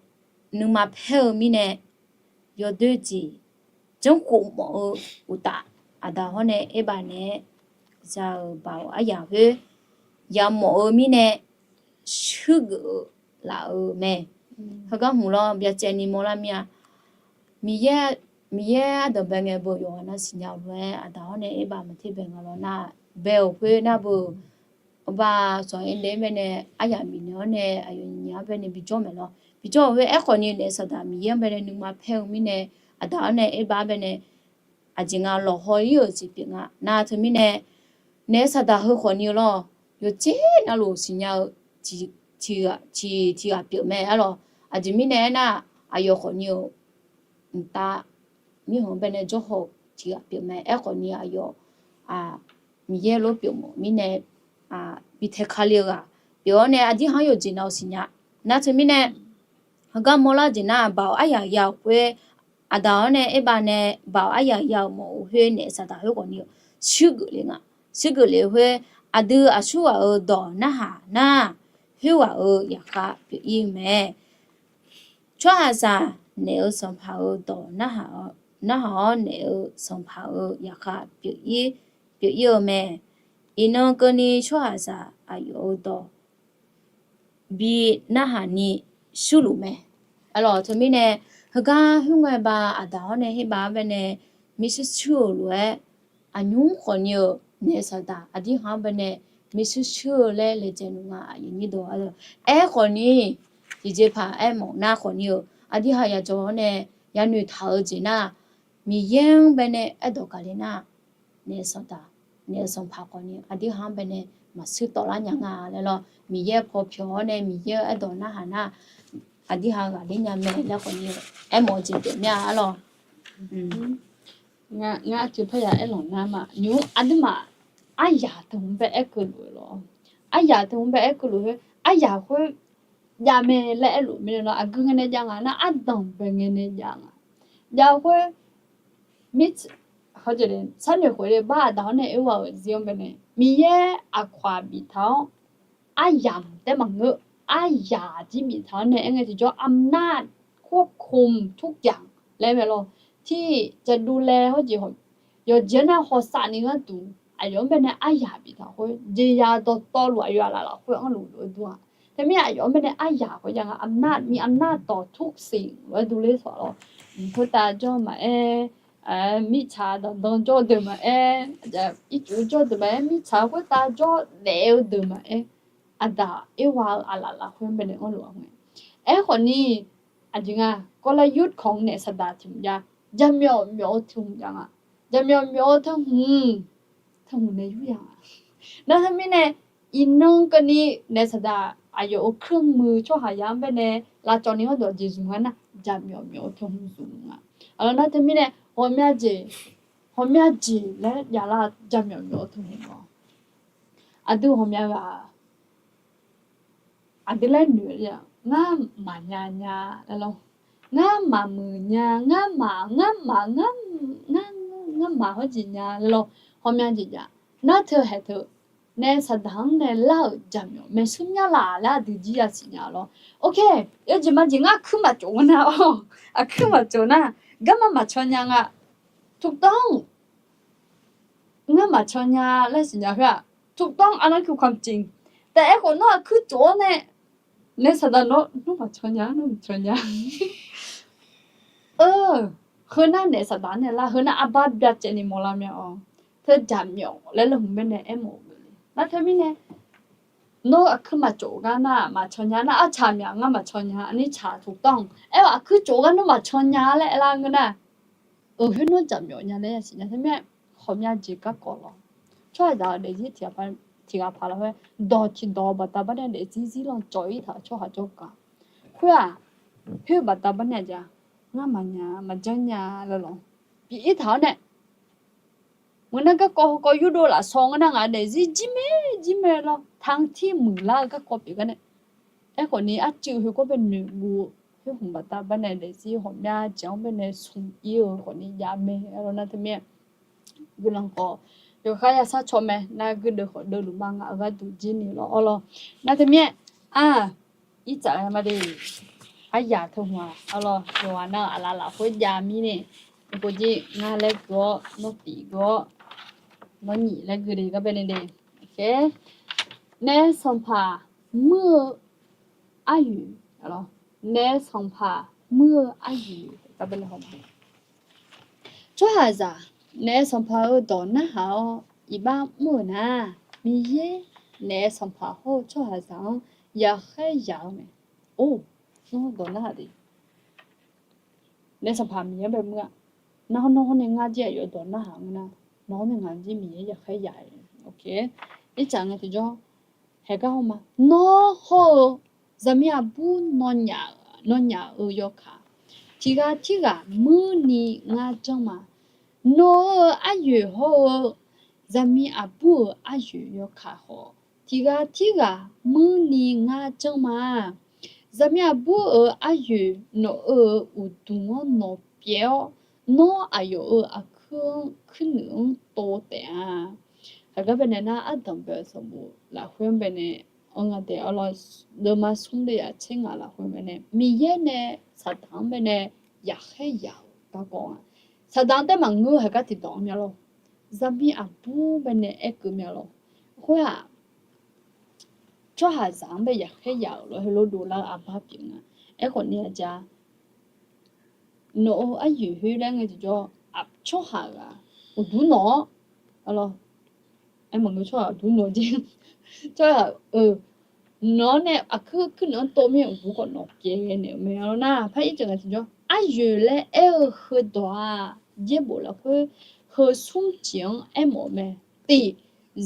nuima paer-eu mirnae, yawdoer jeq janrkhof mawf-eu uqtaf, aqdaq hawr nae erbav naeq-aer za-euq baoq aryamq khoer yamawf-eu mirnae, shuirgeuf laf-eu mae. Heugar hmq lawr byacaevni mawrlar mir-a. Miqyaer, Miqyaer ardawq bae ngae beu yawqghaq nar siqnya-eu lof-aer, aqdaq hawr nae erbav maqtser bae nga lawr nar, bae-euq khoer nar beu, Aqbav sawq-aer daef-aer bae nae aryamq bifnaeq-awr nae aqyawf nyiq-anr bae nae bijawr maeq lawr. Bijawr-euq khoer aerkhawfni naef saqdaq Miqyaer-anr bae nae nuima paer-eu mirnae, aqdaq-awr nae erbav-anr bae nae aqjeq nga lawqhaw-ir-euq jeq pyeuf nga. Nar teumirnae naef saqdaq heu khawfni-eu lawr, yawqtser navluf siqnya-eu tiq, tiq ghaq pyeuf mae arlawq. Aqjeq mirnae aernar, aqyawf khawfni-euq mqtav mirkhanq-anr bae nae jawrhaw-euq tiq ghaq pyeuf mae. Aerkhawfni aqyawf Miqyaer lof pyeuf mawf mirnae bi tae kali-eu ghaq pyeuf-awr nae aqdirhaq-anr yawqjeq nav-eu siqnya. Nar teumirnae heugar mawrlar jeq nar, baoq aryaq ya-euq khoer, aqdaq-awr nae erbav nae baoq aryaq ya-euq mawf-eu khoer naef saqdaq khoer khawfni-eu shuirgeuf le nga. Shuirgeuf le-eu khoer, aqdui aqsurghaq-euq dawq narhaq nar, khoerghaq-euq zaqkhav pyeuf-ir-eu mae. Tsawrhaqzaq naef-eu sanqpaq-euq dawq narhaq-awr, naef-eu sanqpaq-euq zaqkhav pyeuf-ir-eu mae. Iqnan keuvni tsawrhaqzaq aqyawf-euq dawq bi narhaq ni shuirluf mae. Arlawq teumirnae, heugar khoerngae ba aqdaq-awr nae herbav-anr bae nae maershuir shuir-euq lof-aer, aqnymr khawfni-euq naef saqdaq aqdirhaq-anr bae nae maershuir shuir-eu laer laejae nmr nga. Aqyuif nyir deuq-a, aerkhawfni tiqjeqpaq aermawf nar khawfni-euq aqdirhaq yajawr-awr nae yanoeq taq-eu jeq nar, Miqyaer-anr bae nae aerdawq gaqle nar, naef saqdaq, naef-eu sanqpaq khawfni aqdirhaq-anr bae nae maqshuir tawvlar nya nga laer lawr. Miqyaer paw pyawq-awr nae Miqyaer-eu aerdawq narhaq nar, aqdirhaq ghaqler nya mae laer khawfni aermawf-eu jeq pyeuf mir-a arlawq. Ngar aqcuiv parya aerlanq nar ma nymr aqduimaf aryaq teu hmq bae aer keuvluf-eu lawr. Aryaq teu hmq bae aer keuvluf khoer, aryaq khoer javmae laer aerluf mirnae lawr, aqgeu ngae nae jav nga nar, ardanq bae ngae nae jav nga. Jav khoer, mir, sharnoeq khoeq le bar aqda-awr nae oerghaq-euq zir-anr bae nae, Miqyaer aqkawq-aq biftaq-awr, aryamq taef maqngeur, aryaq jir biftaq-awr nae aer ngae tiqjawr อำนาจควบคุมทุกอย่าง laer mae lawr. Tiq jaqdov laer hawr jeq, yawqjeq-anr nae hawsav ni gharduq aqyawf-anr bae nae aryaq biftaq khoer, jeqzaq dawqtawvluf aqyawf aqlaf lafkhoer anrluf lof-eu dur-aq. Teumirnae aqyawf-anr bae nae aryaq khoer jav nga, อำนาจ, มีอำนาจต่อทุกสิ่ง lof-aer durler tawq lawr. Khoertav jawr maqaer, mirtsaq danqdan jawr-eu deuq maqaer, ircuf jawr-eu deuq maqaer, mirtsaq khoertav jawr daef-eu deuq maqaer, aqdaq Erwa-eu aqlaf lafkhoer bae nae anrluf-a mae. Aerkhawf ni, aqjeq nga, กลยุทธ์ของ naef saqdaq tiq hmq jav, jaqmyawf myawf-eu teu hmq jav nga. Jaqmyawf myawf-eu teu hmq, teu hmq nae yur ya nga. Nar teumirnae, iqnan keuvni naef saqdaq aqyawf-euq เครื่องมือ tsawrhaqzaq-anr bae nae lavcawv ni gharduq jeqzmq ngar nar, jaqmyawf myawf-eu teu hmq zmq nga. Aqlawq nar teumirnae, ghawqmya jeq, ghawqmya jeq laer javlar jaqmyawf myawf-eu teu hmq-awr, aqdui ghawqmya ghaq aqdui laer noeq-a, ngar maqnya nya laer lawr. Ngar maqmuiq nya, ngar maq, ngar maq, ngar maq hawr jeq nya laer lawr. Ghawqmya jeq jav. Nar teu haeq teu, naef saqdaq-anr nae lar-euq jaqmyawf maeqsur myar laf laer aqdui jir yasiq nya lawr. Ok, yawjeq majeq ngar aqkuir maqtsof nga nar-awr, aqkuir maqtsof nar, garma maqcaw nya nga. ถูกต้อง ngar maqcaw nya laer siqnya khoer-aq, ถูกต้องอันนั้นคือความจริง taef aerkhawf nawr aqkuir tsof-awr nae, naef saqdaq nawr, nawr maqcaw nya, nawr maqcaw nya. Heu nar naef saqdaq nae lar, heu nar arbar byacaevni mawrlar mya-awr, teu jaqmyawf laer lawr hmq bae nae aermawf-eu le. Nar teumirnae, nawr aqkuir maqtsof gar nar maqcaw nya nar, artsaq myaq ngar maqcaw nya, arnir tsaq ถูกต้อง aer-awr aqkuir tsof gar nawr maqcaw nya laer aerlar ngeur nar, euq khoer nawr jaqmyawf nya laer yasiq nya teumirnae, ghawqmya jeq garkawv lawr. Tsawrhaqzaq-euq daefzir tiq ghaq paq lafkhoer, dawq tiqdawq-eu baqda bar nae daefzir zir lan cawv-ir taq-euq tsawrhaq jawrgar. Khoer-aq, khoer-eu baqda bar nae jav, ngar maqnya, maqjanr nya laer lawr. Pyeuf-ir taq-awr nae, ngeur nar garkawv heukawv yurdov lafsawq ngeur nar ngaq daefzir jir mae, jir mae lawr, tanqtir muiqlar-eu garkawv pyeuf gar nae. Aerkhawf ni arcuiv heukawv bae noeqguv-eu khoer hmq baqda bar nae daefzir ghawqmya jeq-anr bae nae smq-ir-eu khawf ni jav mae lawr nar teumirnae. Guiqlanq khawf, yawqkhar yasar caw mae nar guirdeuv khawf deuvluf ma ngaq-eu gharduq jir ni lawr-awr lawr. Nar teumirnae, a, irtsaf-a ma de, aryaq teu hmq-aq, arlawr, yawqghaq nar-euq aqlaf lafkhoer jav mirnae, aqgawr jir ngar laer gui-awr, nawr tiq gui-awr, nawr nyiq laer gui de gar bae nae de. Naef sanqpaq muir-eu aryoeq, naef sanqpaq muir-eu aryoeq gar bae nae haw ma. Tsawrhaqzaq naef sanqpaq-euq dawq narhaq-awr iqbax mr-euq nar, Miqyaer naef sanqpaq hawr-eu tsawrhaqzaq-anr yaqkhaer yaq-eu mae. Or, nawr dawq narhaq de. Naef sanqpaq Miqyaer bae mr-a. Nar hawr nawr hawr nae ngar jir aqyawf dawq narhaq ngeur nar, nawr hawr nae ngaq jir Miqyaer yaqkhaer yaq. Irtsaq ngae tiqjawr, haeq gar haw ma. Nawr hawr-eu zaqmiq aqbur nawnyaf-euq yawkaq tiq ghaq tirghaq muir ni ngar janr ma. Nawq-eu aryoeq hawr-eu zaqmiq aqbur-euq aryoeq yawkaq khawf, tiq ghaq tirghaq muir ni ngar janr ma. Zaqmiq aqbur-euq aryoeq nawq-eu uqduq-anr nawq pyaeq-awr, nawr aqyawf-euq aqkuir-anr kuirnuiq-anr tov taef-a. Haeq gar bae nae nar, ardanq bae-eu sanqbof lafkhoer-anr bae nae, anr nga daef-awr lawr, deuvma smr deuv yaf tser ngaq lafkhoer bae nae, Miqyaer nae saqdaq-anr bae nae yaqkhaer yaq-euq garkawv-a. Saqdaq-anr taef maqngeur haeq gar tiqdawq-anr mya lawr. Zaqmiq aqbur bae nae aerkeuv mya lawr. Khoer-aq, tsawrhaqzaq-anr bae yaqkhaer yaq-euq lawr heulof dovlar-eu aqbar pyeuf nga. Aerkhawf ni aqja, nawq-eu aryoeq khoer laer ngae tiqjawr, tsawrhaq ghaq uqduq nawq-awr, arlawr, aer maqngeur tsawrhaq uqduq nawq jeq, tsawrhaq-eu nawq-anr nae aqkuir kuirnuiq-anr tov mir-aer uqduq khawf nawq pyaeq naeq-euq mae. Arlawr nar, par ir taq ngae tiqjawr, aryoeq laer aer-eu heudawq-aq, yaerbof lafkhoer heu smr jeq-anr aermawf-eu mae. Tiq,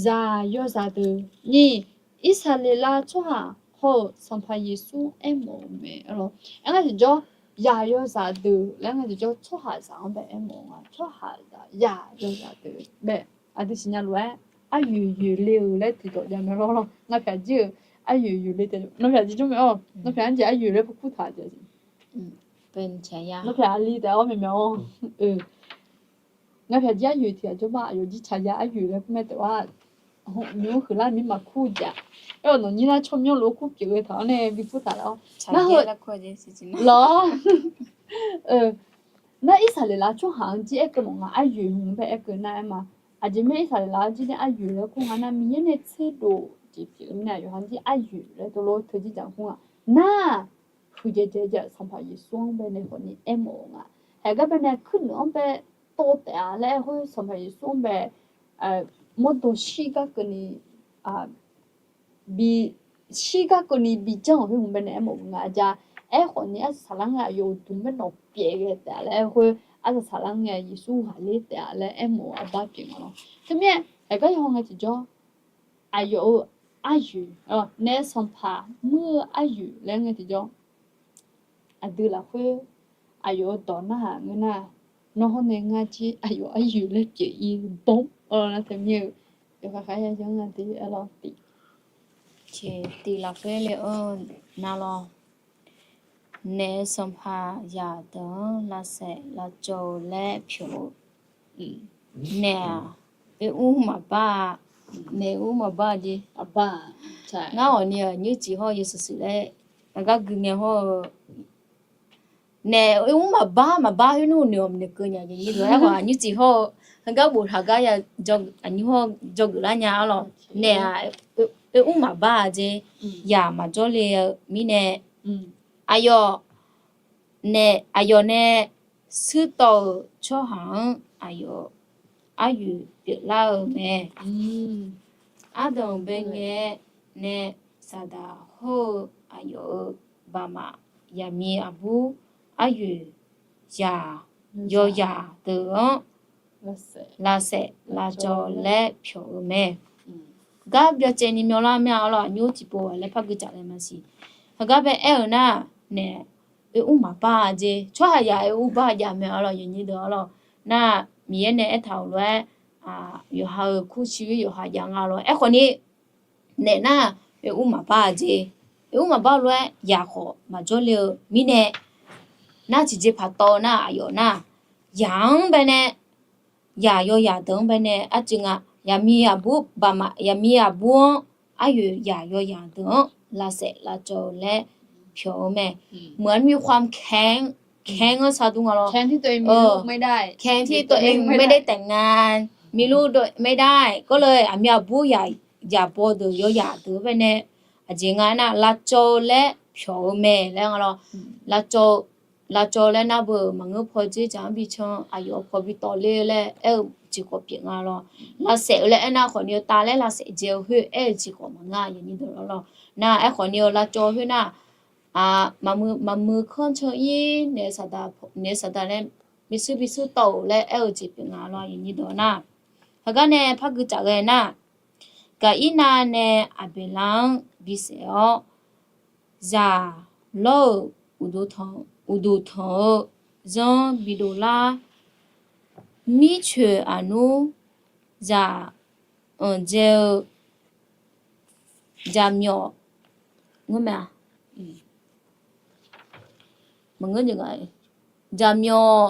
zaq yawzaq deuq. Nyiq, Irsaqleqlav tsawrhaq hawr-eu Sanqpaq Yeqsur aermawf-euq mae. Arlawr, aer ngar tiqjawr, Yaq yawzaq deuq laer ngae tiqjawr tsawrhaqzaq-anr bae aermawf-eu nga. Tsawrhaqzaq yaq yawzaq deuq bae aqdui siqnya lof-aer aryoeq yoeq le-euq laer tiqdawq jav mae lawr. Ngar pyaq jir-euq aryoeq yoeq le taef, nawr pyaq jir jawr mae-awr, nawr pyaq-anr jeq aryoeq laer kur taq-a jeq. Nawr pyaq li taef-awr myaeq myaeq-awr. Ngar pyaq jir aryoeq tiq ghaq jawr ma, aqyawf jir tsaqya aryoeq laer kur mae taef-a. Nymq-mr huiqlar mir maqkur jav. Aer-awq nawq nyir nar tsawrmyanr lof-aer kur pyeuf-eu taq-awr nae bi kur taq lar-awr. Nar heu lawr. Nar Irsaqleqlav tsawrhaq-anr jir aerkeuv mawf nga, aryoeq hmq bae aerkeuv nar aer ma. Aqjeq mirnae Irsaqleqlav-anr jir nae aryoeq laer kur nga nar, Miqyaer nae tserdov jeq pyeuf-eu mirnae aqyawf-anr jir aryoeq laer dovlof teu jir dzaq kur nga. Nar huiqdzaeq dzaeq-eu Sanqpaq Yeqsur-anr bae nae khawfni aermawf-eu nga. Haeqgar bae nae kuirnuiq-anr bae tov taef-a laer aer khoer Sanqpaq Yeqsur-anr bae mawrdo shirgar keuvni bi shirgar keuvni bi janr-euq khoer hmq bae nae aermawf-eu nga. Aqja aerkhawfni arsaq saqlar ngae aqyawf uqduq bae nawq pyaeq ghae taef-a laer aer khoer arsaq saqlar ngae Yeqsur ghaqler taef-a laer aermawf-eu arbar pyeuf nga lawr. Teumirnae haeqgar yawqha ngae tiqjawr aqyawf-euq aryoeq, naef sanqpaq muir-eu aryoeq laer ngae tiqjawr aqdui lafkhoer aqyawf-euq dawq narhaq ngeur nar, nawr hawr nae ngar jir aqyawf aryoeq laer pyeuf-ir bawr-awr nar teumirnae-eu yawkhav kharyar yanr nga de-aer lawr tiq. Tiq lafkhoer le-eu nar lawr. Naef-eu sanqpaq zaqdeuq-anr lavsaef lavcawv-eu laer pyawq-eu naef-aq, oermr maqbar-a. Naef oermr maqbar-a jeq. Ngar awqni-aq nymrcif hawr-eu yawshuif shuif laer aqgar gui ngae hawr-eu naef oermr maqbar maqbar khoer nmr noeq-awq noeqkeuv nya jeq. Nyirdeuq aerkhawf nymrcif hawr-eu heugar boftaq gar ya aqnyir hawr-eu dzawgeuf lar nya-awr lawr. Naef-aq, oermr maqbar-a jeq. Yaq maqjawr le-eu mirnae aqyawf nae, aqyawf nae shuirtawv-euq tsawrhaq-anr aqyawf aryoeq pyeuflar-eu mae. Ardanqbae ngae nae saqdaq hawr-eu aqyawf-euq baqmaf yaqmiq aqbur aryoeq yaq yawzaq deuq-anr lavsaef lavcawv laer pyawq-eu mae. Gar byacaevni myanrlar mir-a lawr, aqnymr tiqpov laer par gui tsaf laer maqsiq. Heugar bae aer-eu nar, naef oermr maqbar-a jeq. Tsawrhaq yaq oermr bar jav mae-a lawr, yawnyir deuq-a lawr. Nar Miqyaer nae aertaq-euq lof-aer yawqha-euq kur shir yawqha jav nga lawr. Aerkhawfni naef nar oermr maqbar-a jeq. Oermr maqbar lof-aer yaq khawf maqjawr le-eu mirnae nar tiqjeq paq tawv-eu nar aqyawf nar yaq-anr bae nae yaq yawzaq deuq-anr bae nae arcuiv nga. Yaqmiq aqbur baqmaf yaqmiq aqbur-anr aryoeq yaq yawzaq deuq-anr lavsaef lavcawv-eu laer pyawq-eu mae. เหมือนมีความแค้น แค้น-anr sar dur nga lawr. แค้นที่ตัวเองไม่ได้แต่งงาน มีลูกไม่ได้ ก็เลย aqmiq aqbur yaq baw deuq yawzaq deuq bae nae aqjeq nga nar lavcawv-eu laer pyawq-eu mae laer nga lawr. Lavcawv laer nar beu maqngeur paw dzer dzaq-anr bi can aqyawf paw bi tawv ler laer aer-eu jeq khawf pyeuf nga lawr. Lavsaef-eu laer aernar khawfni-eu tav laer lavsaef dzae-eu khoer aer-eu jeq khawf maqngeur-a yawnyir deuq-a lawr. Nar aerkhawfni-eu lavcawv khoer nar maqmuiq kanrcan-ir naef saqdaq nae maqshuir bi shuir tawv-euq laer aer-eu jeq pyeuf nga lawr yawnyir deuq-a nar. Heugar nae par gui tsaf ghae nar, Gaqirnav nae Aqbeqlar-anr bisaef-awr, zaq lawr-euq uqduq tanq-eu zanr bidov lar. Mircoeq aqnmr zaq anqdzae-eu jaqmyawf, jaqmyawf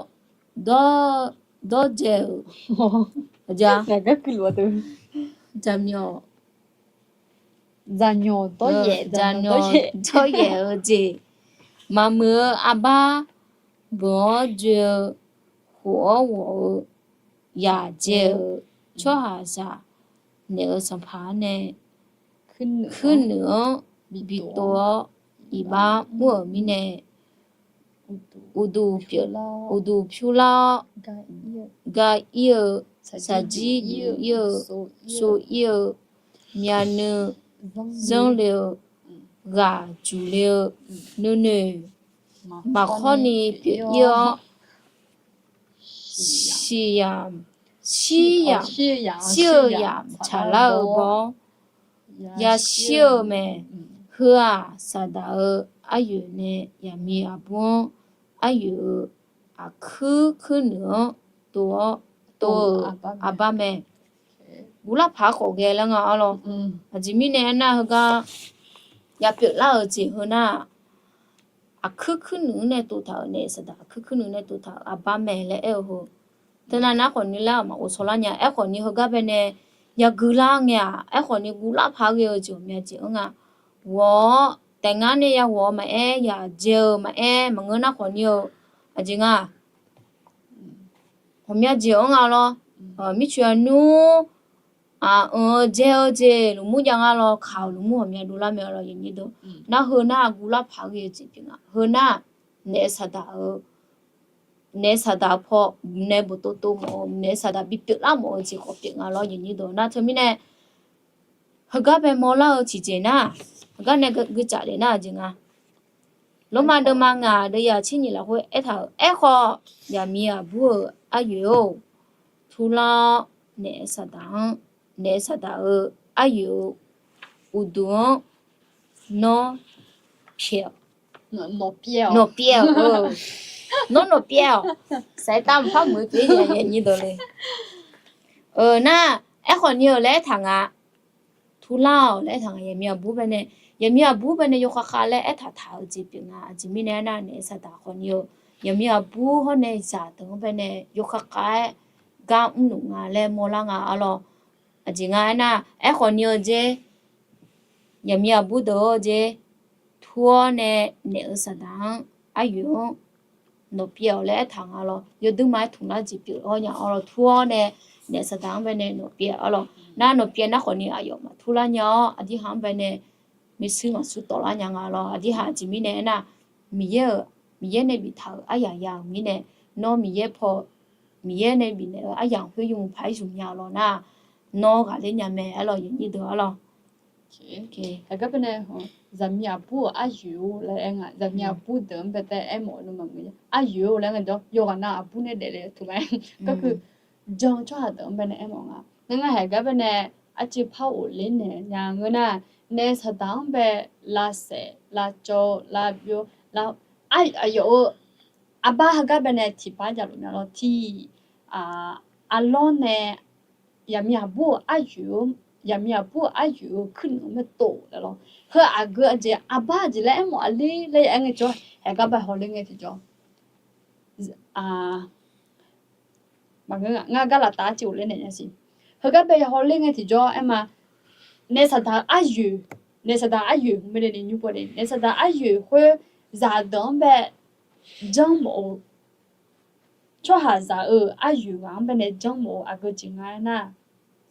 dawrdzae-euq, jaqmyawf dawryaef-eu jeq, maqmuiq-eu arbar beuq-awr joe-eu, khof-awr ghawf-eu, yaq dzae-euq tsawrhaqzaq naeq-eu sanqpaq-anr nae kuirnuiq-anr bitov-awr iqbax mr-euq mirnae, uqduq pyur lar-awr, gar ir-eu, shaqjir ir-eu, sov ir-eu, myavnuiv zanr le-eu, ghaq juq le-eu, nuinoeq maqkhawr ni pyeuf ir-awr, siq yamq shir-eu yamq tsaqlar-eu baw-awr yashir-eu mae. Heu-aq, Saqdaq-euq aryoeq nae yaqmiq aqbur-anr aryoeq-eu aqkuir kuirnuiq-anr tov-awr tov-eu arbar mae. Guvlar paq-aer khawf ghae laer nga arlawr. Aqjeq mirnae aernar, heugar yapyeuf lar-euq jeq heunar, aqkuir kuirnuiq-anr nae tov taq-euq naef saqdaq, aqkuir kuirnuiq nae tov taq-euq arbar mae laer aer-eu heu. Teunav nar khawfni laer-aq maqghov saw lar nya. Aerkhawfni heugar baenae yagui lar ngae-aq, aerkhawfni guvlar paq-aer ghae-eu jeq ghawqmya jeq-anr nga. Ghawq-awr taef ngar nae yaghawq-eu maqaer, yaq dzae-eu maqaer, maqngeur nar khawfni-eu aqjeq nga ghawqmya jeq-anr nga lawr. Mircoeq aqnmr aq, anq-eu dzae-eu jeq lmqmr jav nga lawr, kaq-euq lmqmr ghawqmya dovlar mae lawr. Nar heunar guvlar paq-aer ghae-eu jeq pyeuf nga. Heunar naef saqdaq-eu naef saqdaq paw nae boftov tov mawf-eu, naef saqdaq bipyeuf lar mawf-eu jeq khawf pyeuf nga lawr. Nar teumirnae heugar bae mawrlar-eu tiqjeq nar, heugar nae guicaf daef nar-eu jeq nga. Lormav deuvma ngaq deuv yaq tser nyiq lafkhoer aertaq-euq, Aerkhawf, yaqmiq aqbur-euq aryoeq-or, turlar-awr naef saqdaq-anr, naef saqdaq-euq aryoeq-eu uqduq-anr nawr pyaeq-awq. Nawq pyaeq-awq. Nawr nawq pyaeq-awq. Saqaer tav mqpar muiq-eu pyaeq-ir nya yaqnyir dawq le. Nar, aerkhawfni-eu laer aertaq nga. Turlar-awq laer aertaq nga. Yaqmiq aqbur baenae, yaqmiq aqbur baenae yawkhav khav laer aertaq taq-eu jeq pyeuf nga. Aqjeq mirnae aernar, naef saqdaq khawfni-eu yaqmiq aqbur hawr nae zaqdeuq-anr baenae yawkhav khav-aer gar mrluf nga laer mawrlar nga arlawr. Aqjeq nga aernar, aerkhawfni-eu jer, yaqmiq aqbur deuq-eu jer, tur-awr nae naef-eu saqdaq-anr aryoeq-anr nawq pyaeq-awq laer aertaq nga lawr. Yawduirma-aer tmq lar jeq pyeuf-awr nya arlawr. Tur-awr nae naef saqdaq-anr baenae nawq pyaeq arlawr. Nar nawq pyaeq nar khawfni aqyawf maqtur lar nya-awr, aqdirhaq-anr baenae maershuir maqshuir tawflar nya nga lawr. Aqdirhaq aqjeq mirnae aernar, Miqyaer-euq, Miqyaer nae biftaq-euq aryaq ya-euq mirnae, nawr Miqyaer paw, Miqyaer nae bifnaeq-eu aryamq khoer yawmuiq paq-aer zmq nya lawr nar, nawr ghaqler nya mae arlawr, yaqnyir deuq arlawr. Aqgar baenae, zaqmiq aqbur-euq aryoeq-or laer aer nga. Zaqmiq aqbur deuq-anr baenae aermawf-eu nmr maqngeur. Aryoeq-or laer nga jawr, yawqghaq nav aqbur nae daefle-eu tmq mae. Garkeuv jan tsawrhaq deuq-anr baenae aermawf nga. Ngar ngar haeq gar baenae arcuiv par ghofler naeq nya ngeur nar, naef saqdaq-anr bae lavsaef lavcawv lavbyov lar, aqyawf-eu arbar heugar baenae tiqpar javluf nya lawr. Tiq, arlawr nae yaqmiq aqbur-euq aryoeq-or, yaqmiq aqbur-euq aryoeq-eu kuirnuiq-anr bae tov laer lawr. Heu aqgeu aqjeq arbar aqjeq laer aermawf aqler laer ya aer ngae jawr, haeq gar bae hawler ngae tiqjawr. Maqngeur, ngar gar laftav arcuiv ghofler naeq nya siq. Heugar bae ya hawler ngae tiqjawr aer ma. Naef saqdaq aryoeq, naef saqdaq aryoeq hmq baenae ni nymr pov nae, naef saqdaq aryoeq khoer zaqdeuq-anr bae janrmawf-eu, tsawrhaqzaq-euq aryoeq ghaq-anr baenae janrmawf-eu aqgeu jeq nga aernar,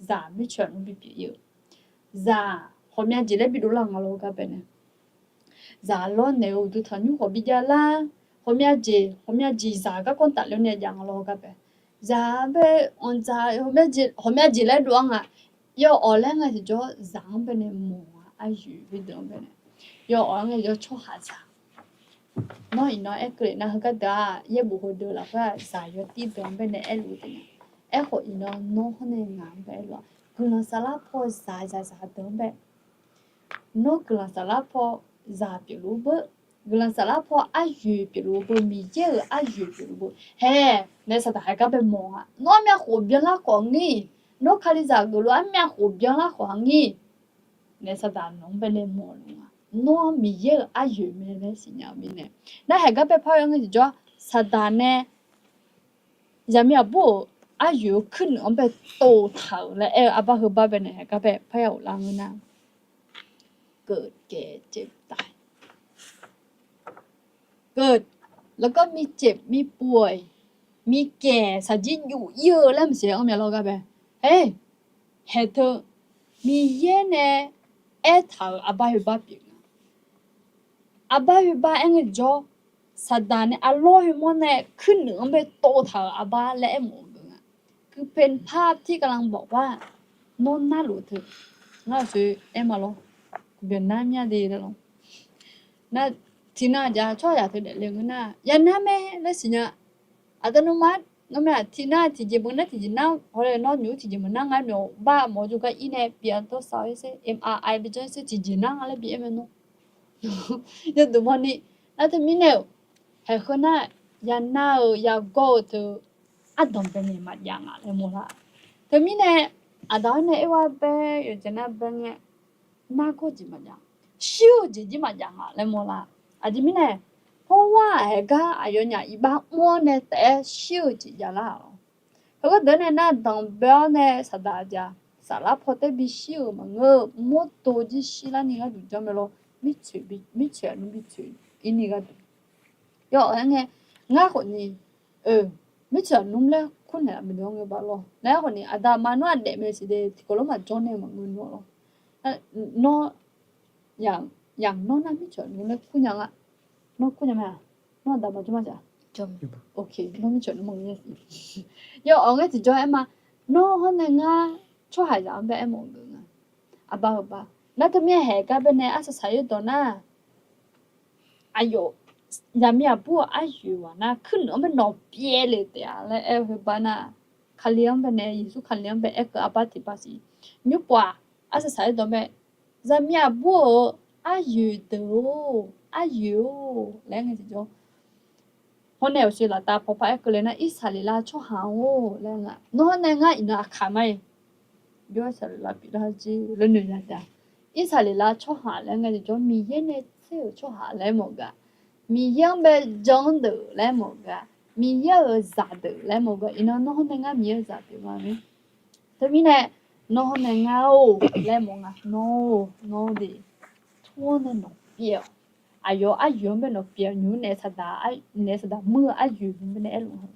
zaq mircoeq aqnmr bipyeuf ir-eu, zaq ghawqmya jeq laer bidov lar nga lawr gar baenae. Zaq lawrnaeq-eu uqduq tanqnymr khawf bijav lar, ghawqmya jeq, ghawqmya jeq zaq garkawv tafler nae jav nga lawr gar bae. Zaq bae anqdzaq ghawqmya jeq laer dov-ar nga. Yawawq laer nga tiqjawr zaq-anr baenae mawq-a aryoeq bideuq-anr baenae. Yawawq-anr ngae jawr tsawrhaqzaq. Nawr iqnan aer keuvle nar heugar deuq-aq yaerbof heudeuq lafkhoer-aq zaq yawtir deuq-anr baenae aerluf-eu taef nga. Aerkhawf iqnan nawr hawr nae ngaq-anr bae aerluf-a, guiqlanq saflar paw zaq zaqzaq deuq-anr bae Nawr guiqlanq saflar paw zaq pyeufluf-eu beu, guiqlanq saflar paw aryoeq pyeufluf-eu beu, Miqyaer-euq aryoeq pyeufluf-eu beu. Haeq, naef saqdaq haeq gar bae mawq-a. Nawr myavkhof byanlar khawf ngir. Nawr kalizaq geufluf-anr myavkhof byanlar khawf ngir. Naef saqdaq nawq-anr baenae mawqluf nga. Nawr Miqyaer-euq aryoeq mae laer siqnya-eu mirnae. Nar haeq gar bae par-eu anr ngae tiqjawr, saqdaq nae zaqmiq aqbur-euq aryoeq-eu kuirnuiq-anr bae tov taq-euq laer aer-eu arbar heubar baenae haeq gar bae parya ghoflar ngeur nar, เกิด แก่ เจ็บ ตาย เกิด แล้วก็มีเจ็บ มีป่วย มีแก่ สาธิต อยู่ เยอะ แล้ว มัน เสีย anr mya lawr gar bae. Haeq, haeq teu Miqyaer nae aertaq-euq arbar heubar pyeuf nga. Arbar heubar aer ngae jawr, saqdaq nae arlawr heumawr nae kuirnuiq-anr bae tov taq-euq arbar laer aermawf-eu geuf nga. คือเป็นภาพที่กำลังบอกว่า nawr narluf teu, ngar aqsoe aer ma lawr, byannar mya de laer lawr. Nar, tiqnan jav tsawrhaqzaq teu daefle ngeur nar, yanar mae laer siqnya. Aqdui nawmaf, nawmaf tiqnan tiqjeq beu nar tiqjeq nar, hawle nawr nymq-mr tiqjeq meuq nar ngar nawmaf bar mawf-eu jawrgar ir nae byan dawrsav-eu-ir sher, M R I bi janr-ir sher tiqjeq nar nga laer bi aer mae nawr. Yawduq mawrni, nar teumirnae-euq, haeq heu nar, yanar-eu yagawr-eu teu ardanq bae nae maqjav nga laer mawrlar. Teumirnae aqda-awr nae aerwar bae yawqjeq nar bae ngae, nargawr jeq maqjav, shir-eu jeq jir maqjav nga laer mawrlar. Aqjeq mirnae, hawr-aq haeq gar aqyawfnyaf iqbax mr-awr nae taef-aer shir-eu jeq javlar-aq lawr. Heugar deuq nae nar danq bae-awr nae saqdaq aqjeq-aq, saflar paw taer bishir-euq maqngeur-eu mawrdo jir shirlarni gharduq janr mae lawr. Mirtsoeq aqnmr bitsoeq-ir ni gharduq. Yawf-aer ngae, ngar khawfni, mirtsoeq aqnmr laer kur naeq-a maeqdawq ngae bav lawr. Nar khawfni aqda aqma nawr-aq daef mae siq de, tiqkawv lof maqjawr nae maqngeur nawr lawr. Nawr yaq nawr nar mirtsoeq aqnmr laer kur nya nga. Nawr kur nya mae-aq? Nawr aqda aqma jawr ma siq-a? Nawr mirtsoeq aqnmr maqngeur nya siq. Yawf-awr ngae tiqjawr aer ma. Nawr hawr nae ngar tsawrhaqzaq-anr bae aermawf-eu geuf nga. Aqba heuba. Nar teumirnae haeq gar bae nae arsaq saq-ir dawq nar, aqyawf, zaqmiq aqbur-euq aryoeq ghaq nar kuirnuiq-anr bae nawq pyaev le taef-a laer aer-eu heuba nar, Kali-anr bae nae, Yeqsur Kali-anr bae aerkeuv arbar tiqpav siq. Nymrpov-aq, arsaq saq-ir dawq mae, zaqmiq aqbur-euq aryoeq deuq-or, aryoeq-or laer ngae tiqjawr. Hawr nae awqshoe laftav pawpar aerkeuv le nar, Irsaqleqlav tsawrhaq-or laer nga. Nawr hawr nae ngar iqnan aqkaq ma-iq, byawr Irsaqleqlav pyeuflar jir laer noeq nya taef-a. Irsaqleqlav tsawrhaq laer ngae tiqjawr Miqyaer nae tser-euq tsawrhaq laer mawf gaq, Miqyaer-anr bae jan-anr deuq laer mawf gaq, Miqyaer-euq zaqdeuq laer mawf gaq. Iqnan nawr hawr nae ngar Miqyaer-euq zaq pyeuf ma-ir. Teumirnae, nawr hawr nae ngar-or laer mawf nga. Nawr-or, nawr de, tur-awr nae nawq pyaev-awq. Aqyawf aryoeq-anr bae nawq pyaev-awq. Nymq-mr naef saqdaq, naef saqdaq muir-eu aryoeq nymq-mr bae nae aerluf-a.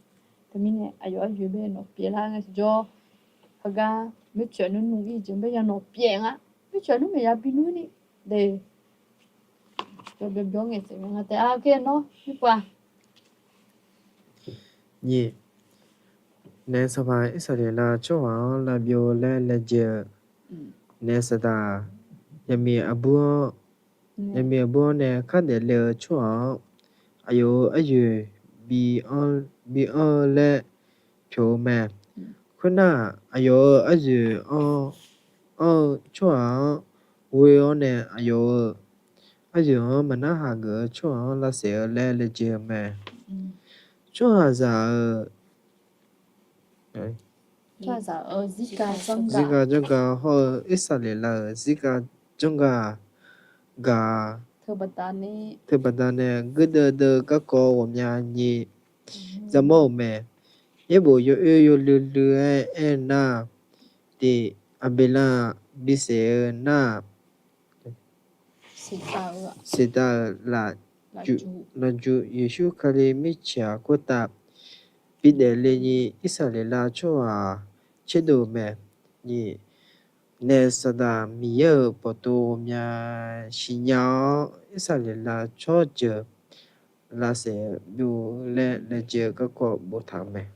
Teumirnae aqyawf aryoeq bae nawq pyaev lar ngae tiqjawr, heugar mirtsoeq aqnmr nmr-ir jeq-anr bae ya nawq pyaev nga. Mirtsoeq aqnmr maqya bi nmr ni de. Byawr byawr ngae tsaev nga taef-a. Nawr mirpov-a, nyiq, naef sanqpaq Irsaqleqlav tsawrhaq-anr lavbyov laer laejae-eu naef saqdaq, zaqmiq aqbur-anr, zaqmiq aqbur-anr nae khardaef le-eu tsawrhaq-anr, aqyawf-euq aryoeq bi anr-eu laer pyeuf-eu mae. Khoernar-aq, aqyawf-euq aryoeq anr-eu tsawrhaq-anr ghoe-awr nae aqyawf-euq aryoeq-anr maqnarhaq geuf-eu tsawrhaq-anr lavsaef-eu laer laejae-eu mae. Tsawrhaqzaq-euq zirgaq janrgaq hawr-eu Irsaqleqlav-euq zirgaq janrgaq gaq-a. Teubaqda nae guirdeuv deuv garkawv ghawqmya nyiq zamawr-euq mae. Yaerbof yawoer yawluiv luiv-aer aer-eu nar, tiq, Aqbeqlav bisaef-eu nar-aq, siqtav-euq lafjuq Yeqsur Kali mirtsaq khoertav bidaef le ni Irsaqleqlav tsawrhaq tserdov-eu mae. Nyiq, naef saqdaq Miqyaer-euq bawqtov ghawqmya siqnya-awr Irsaqleqlav tsawrjeuq lavsaef byov laer laejae-eu garkawv boftaq-euq mae.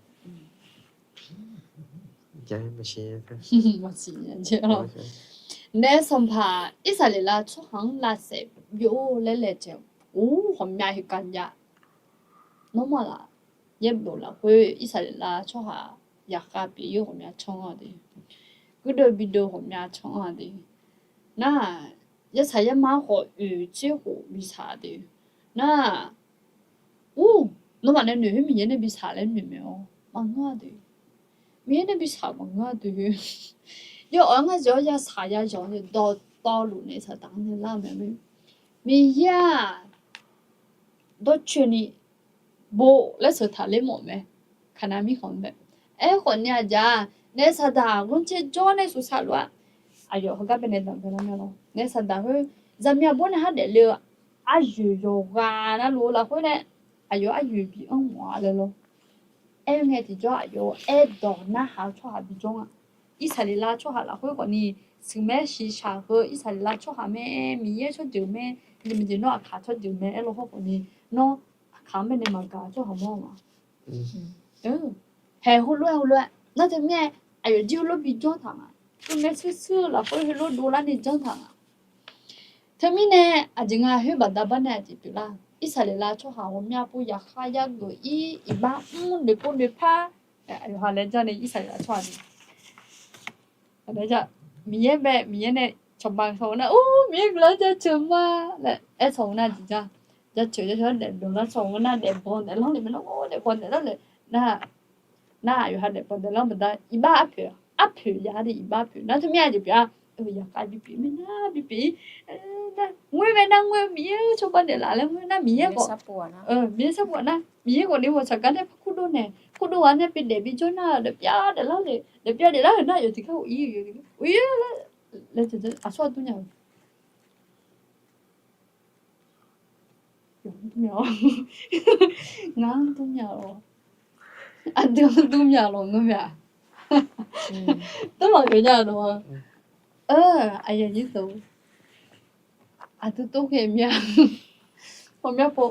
Naef sanqpaq Irsaqleqlav tsawrhaq-anr lavsaef byov laer laejae-eu, or, ghawqmya heukaq jav. Nawmaf laf, yaerbof lafkhoer Irsaqleqlav tsawrhaq yaqkhav pyeuf-ir ghawqmya canr-a de, guirdeuv bideuv ghawqmya canr-a de, nar-aq, yarsaq yarmar khawf oeq tser khof bisaq de, nar-aq, or, nawmaf nae noeq khoer Miqyaer nae bisaq laer noeq mae-awr maqngeur-a de. Miqyaer nae bisaq maqngeur-a de. Yawf-awr ngar jeq-awr yasaq yazanq-eu dawqtawvluf nae saqdaq-anr nae lar-eu mae. Miqyaer-aq, dawrcoeni bo laer sheuq taqler mawf mae. Kaqnav mirkhanq-anr bae. Aerkhawf ni aqjeq-aq, naef saqdaq ghanrcae jawr nae shuf saq lof-aer, aqyawf heugar bae nae danqbae lar mae lawr. Naef saqdaq khoer, zaqmiq aqbur nae khardaef le-eu aryoeq yawqghaq navluf-eu lafkhoer nae, aqyawf aryoeq bi anr mawf-a laer lawr. Aer ngae tiqjawr aqyawf-eu aerdawq narhaq-eu tsawrhaq bijawr nga. Irsaqleqlav tsawrhaq lafkhoer khawfni, shuiqmaer shiqshaq heu Irsaqleqlav tsawrhaq mae, Miqyaer tsawrjeuq mae, jeq maqjeq nawr aqkaq tsawrjeuq mae aer lof hawr khawfni, nawr aqkaq-anr bae nae maqgaq-eu tsawrhaq mawr-a ma. Haeq heulof-aer heulof-aer nar teumirnae, aqyawf jir heulof bi janr taq nga. Khoerngae suir suir-eu lafkhoer heulof dovlar ni janr taq nga. Teumirnae, aqjeq nga khoer baqda bar nae aqjeq pyeuflar. Irsaqleqlav tsawrhaq ghawqmya pov yaqkhav yageuf-ir iqbax mr noeqpov noeqpar. Aqyawf ha laer janr nae Irsaqleqlav tsawrhaq ni Miqyaer bae, Miqyaer nae cawqma sanqbof nar, or, Miqyaer guiqlanq jaceuq ma laer aer sanqbof nar jeq jar. jaceuq jaceuq-anr daefdawq lar tsawq ngeur nar, daefbanq daeflanr le maeqnan-or, daefbanq daeflanr le nar, nar aqyawf ha daefbanq daeflanr baqda iqbax arpoeq, arpoeq jav-a de, iqbax arpoeq nar teumirnae jeq pyeuf-a. Yaqkhav bipyeuf mae nar bipyeuf-ir, ngoer mae nar ngoer, Miqyaer-eu cawba naeqlaf laer ngoer nar Miqyaer khawf, Miqyaer sarpov ghaq nar, Miqyaer khawf ni ghawqshaq gar nae par kurdov nae, kurdov ghaq nae bi daef bi jawr nar, daefpyav daeflar le, daefpyav daeflar-euq nar yawf tiqgar ghawq-ir, ghawq-ir laer, aqsur aqdur nya-eu Ngaq-anr dur mya lawq. Aqdui-anr dur mya lawq ngeur mya. Tawrmaf pyeuf nya-eu dawq-a. Aqyuif aqnyir deuq, aqdui tov ghae mya. Hawmya paw,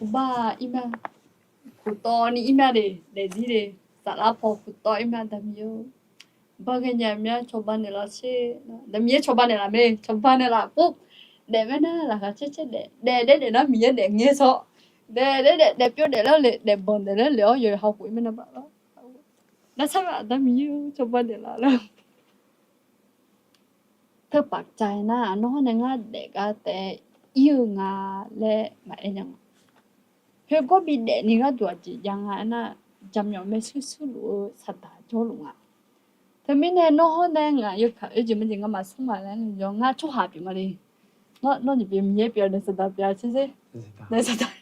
uqbar ir mya, kuqtawv ni ir mya de, daefzir de, saflar paw kuqtawv ir mya, Aqda Miqyaer-or, bar ghae nya mya, cawba naeqlaf sher. Aqda Miqyaer cawba naeqlaf mae, cawba naeqlaf pov. Daef mae nar laqkhaq caer caer daef, daef daef daef nar Miqyaer daef ngae sawr. Daef daef daef daef pyawv daef lar le, daef banq daef lar le-awr yawqha khof ir mae nar baf lar. Nar sar gaq Aqda Miqyaer-or, cawba naeqlaf lar. Teupaf cav nar, nawr hawr nae ngar daef gar taef ir-eu nga laer maqaer nya nga. Khoergar bidaef ni gharduq aqjeq jav nga aernar, jaqmyawf maershuir shuir luf-eu saqdaq jawrluf nga. Teumirnae nawr hawr nae ngaq yawkaq oe jeq ma jeq ngamaf smr ma laer yawr ngar tsawrhaq pyeuf ma le. Nawr jeq pyeuf, Miqyaer pyeuf, naef saqdaq pyeuf-a tser sher. Naef saqdaq.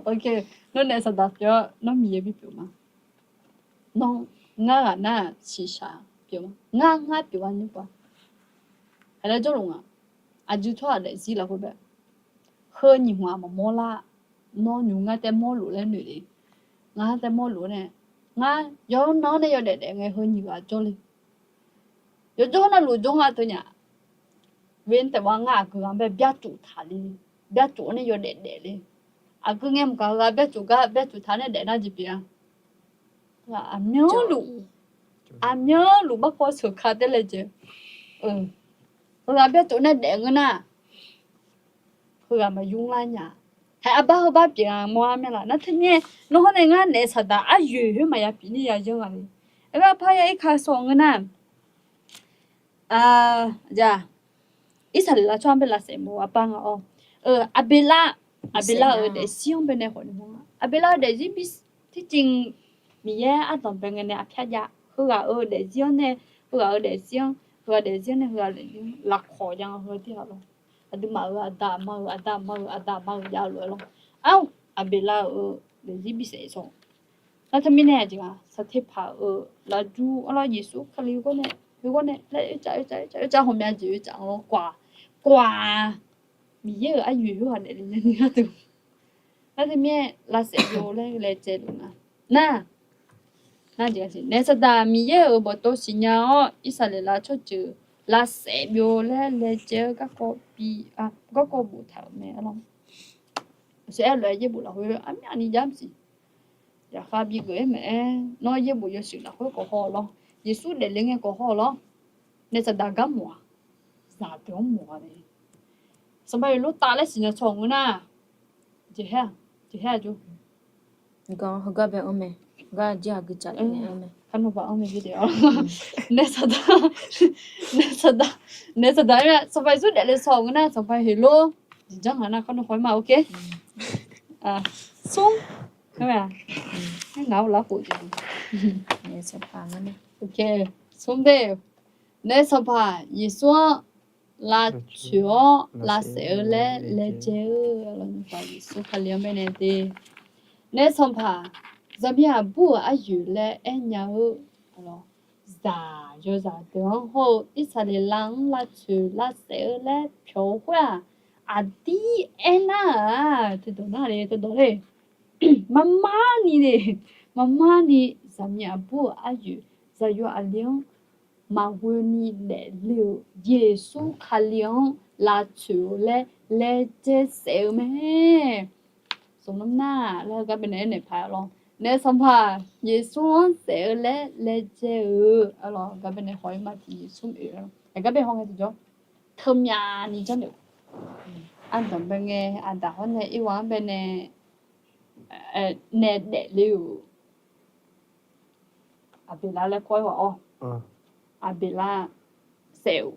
Ok, nawr naef saqdaq pyeuf-awr nawr Miqyaer bipyeuf ma. Nawr ngar ghaq nar-aq shiqshaq pyeuf ma. Ngar ngar pyeuf-a nymr pav. Aqlaer jawrluf nga. Aqjeq tsawrhaq daefzir lafkhoer bae, heu nyiq hmq-aq maqmawr lar. Nawr nymq ngar taef mawrluf laer noeq le. Ngar taef mawrluf nae, ngar yawnan-anr nae yawdaef daef ngae heu nyiq ghaq jawr le. Yawjawr navluf jawr nga teu nya. Wen taef ba ngar aqgeu ghaq bae byarcuf taq le. Byarcuf-anr nae yawdaef daef le. Aqgeu ngae mqgaq heughaq byarcuf gar byarcuf taq nae daef nar jeq pyeuf-a. Aqmyanluf, aqmyanluf barpaw sheuqka tae laejae. Heughaq byarcuf nae daef ngeur nar, heughaq maqyur lar nya. Haeq arbar heubar pyeuf-a mawr-ar mya laf. Nar teumirnae nawr hawr nae ngar naef saqdaq aryoeq khoer maqya pyeuf ni ya yanr ghaq le. Aergar par ya irka sawq ngeur nar, ja, Irsaqleqlav tsawrhaq-anr bae lavsaef mawf-eu arbar nga-awr, Aqbeqlav, Aqbeqlav-euq daefzir-anr bae nae khawf ni mawr nga. Aqbeqlav-euq daefzir bi, tircif Miqyaer ardanq bae ngae nae arpyar jav. Heughaq-euq daefzir-anr nae, heughaq-euq daefzir-anr, heughaq daefzir-anr nae heughaq daefzir-anr lafkawq jav nga. Heu tirghaq lawr, aqduimaf-euq aqda aqma-euq aqda aqma-euq aqda aqma-euq jav-eu lof-aer lawr. Ar, Aqbeqlav-euq daefzir bi saef sawq. Nar teumirnae aqjeq nga, Saqteqpaq-euq lafjur arlawr Yeqsur Kali gawr nae, heu gawr nae laer oercav oercav oercav oercav hawqmya jeq oercav-anr lawr kawv-aq, kawv-aq, Miqyaer-euq aryoeq khoerghaq daefle nya ni gharduq. Nar teumirnae lavsaef byov laer laejae luf nga. Nar, nar jeq naef saqdaq Miqyaer-euq bawqtov siqnya-awr Irsaqleqlav tsawrjeuq lavsaef byov laer laejae-eu garkawv bi, garkawv boftaq-euq mae arlawr. Aqsur aer lof-aer yaerbof lafkhoer armyavni jar maqsiq. Yaqkhav bigeuf-aer maqaer, nawr yaerbof yawshuif lafkhoer khawf haw-awq lawr. Yeqsur daefle ngae khawf haw-awq lawr. Naef saqdaq gar mawf-aq, zaqdeuq-anr mawf-a le. Sanqpaq Heqlof-anr laer siqnya tsawq ngeur nar, jeqhaer-aq, jeqhaer-aq jov. Heugar bae anr mae, heugar jir aqgeucaf nae anr mae. Kar nawq baq anr mae jeq de-awr. Naef saqdaq, naef saqdaq, naef saqdaq-aer Sanqpaq Yeqsur daefle tsawq ngeur nar Sanqpaq Heqlof jeq janr nga nar kar nawq haw-aer ma, ok. Smr, ngaq-awr larkhof jeq. Smr de, naef Sanqpaq Yeqsur-anr lavtsoeq-awr lavsaef-eu laer laejae-eu, Yeqsur Kali-anr baenae de. Naef Sanqpaq, zaqmiq aqbur-euq aryoeq laer aernya-eu, zaq yawzaq deuq-anr hawr-eu Irsaqleqlav-anr lavtsoeq lavsaef-eu laer pyawq-eu khoer-aq, aqdir aernar-aq, teudawq nar le teudawq le. Marmar ni le, marmar ni zaqmiq aqbur-euq aryoeq zaqyo aqli-anr maqghoe ni daefle-euq Yeqsur Kali-anr lavtsoeq-eu laer laejae saef-eu mae. Sanqnmr nar laer heugar baenae aernaeq paq-aer lawr. Naef Sanqpaq Yeqsur-anr saef-eu laer laejae-eu, arlawr heugar baenae haw-ir ma tiq Yeqsur oe-a. Aqgar bae haw ngae tiqjawr, teumyavni janrnaeq-eu. Ardanq bae ngae, aqdaq hawr nae irghaq-anr baenae nae daefle-euq. Aqbeqlav laer kawr-aer ghaq-awr, Aqbeqlav saef-euq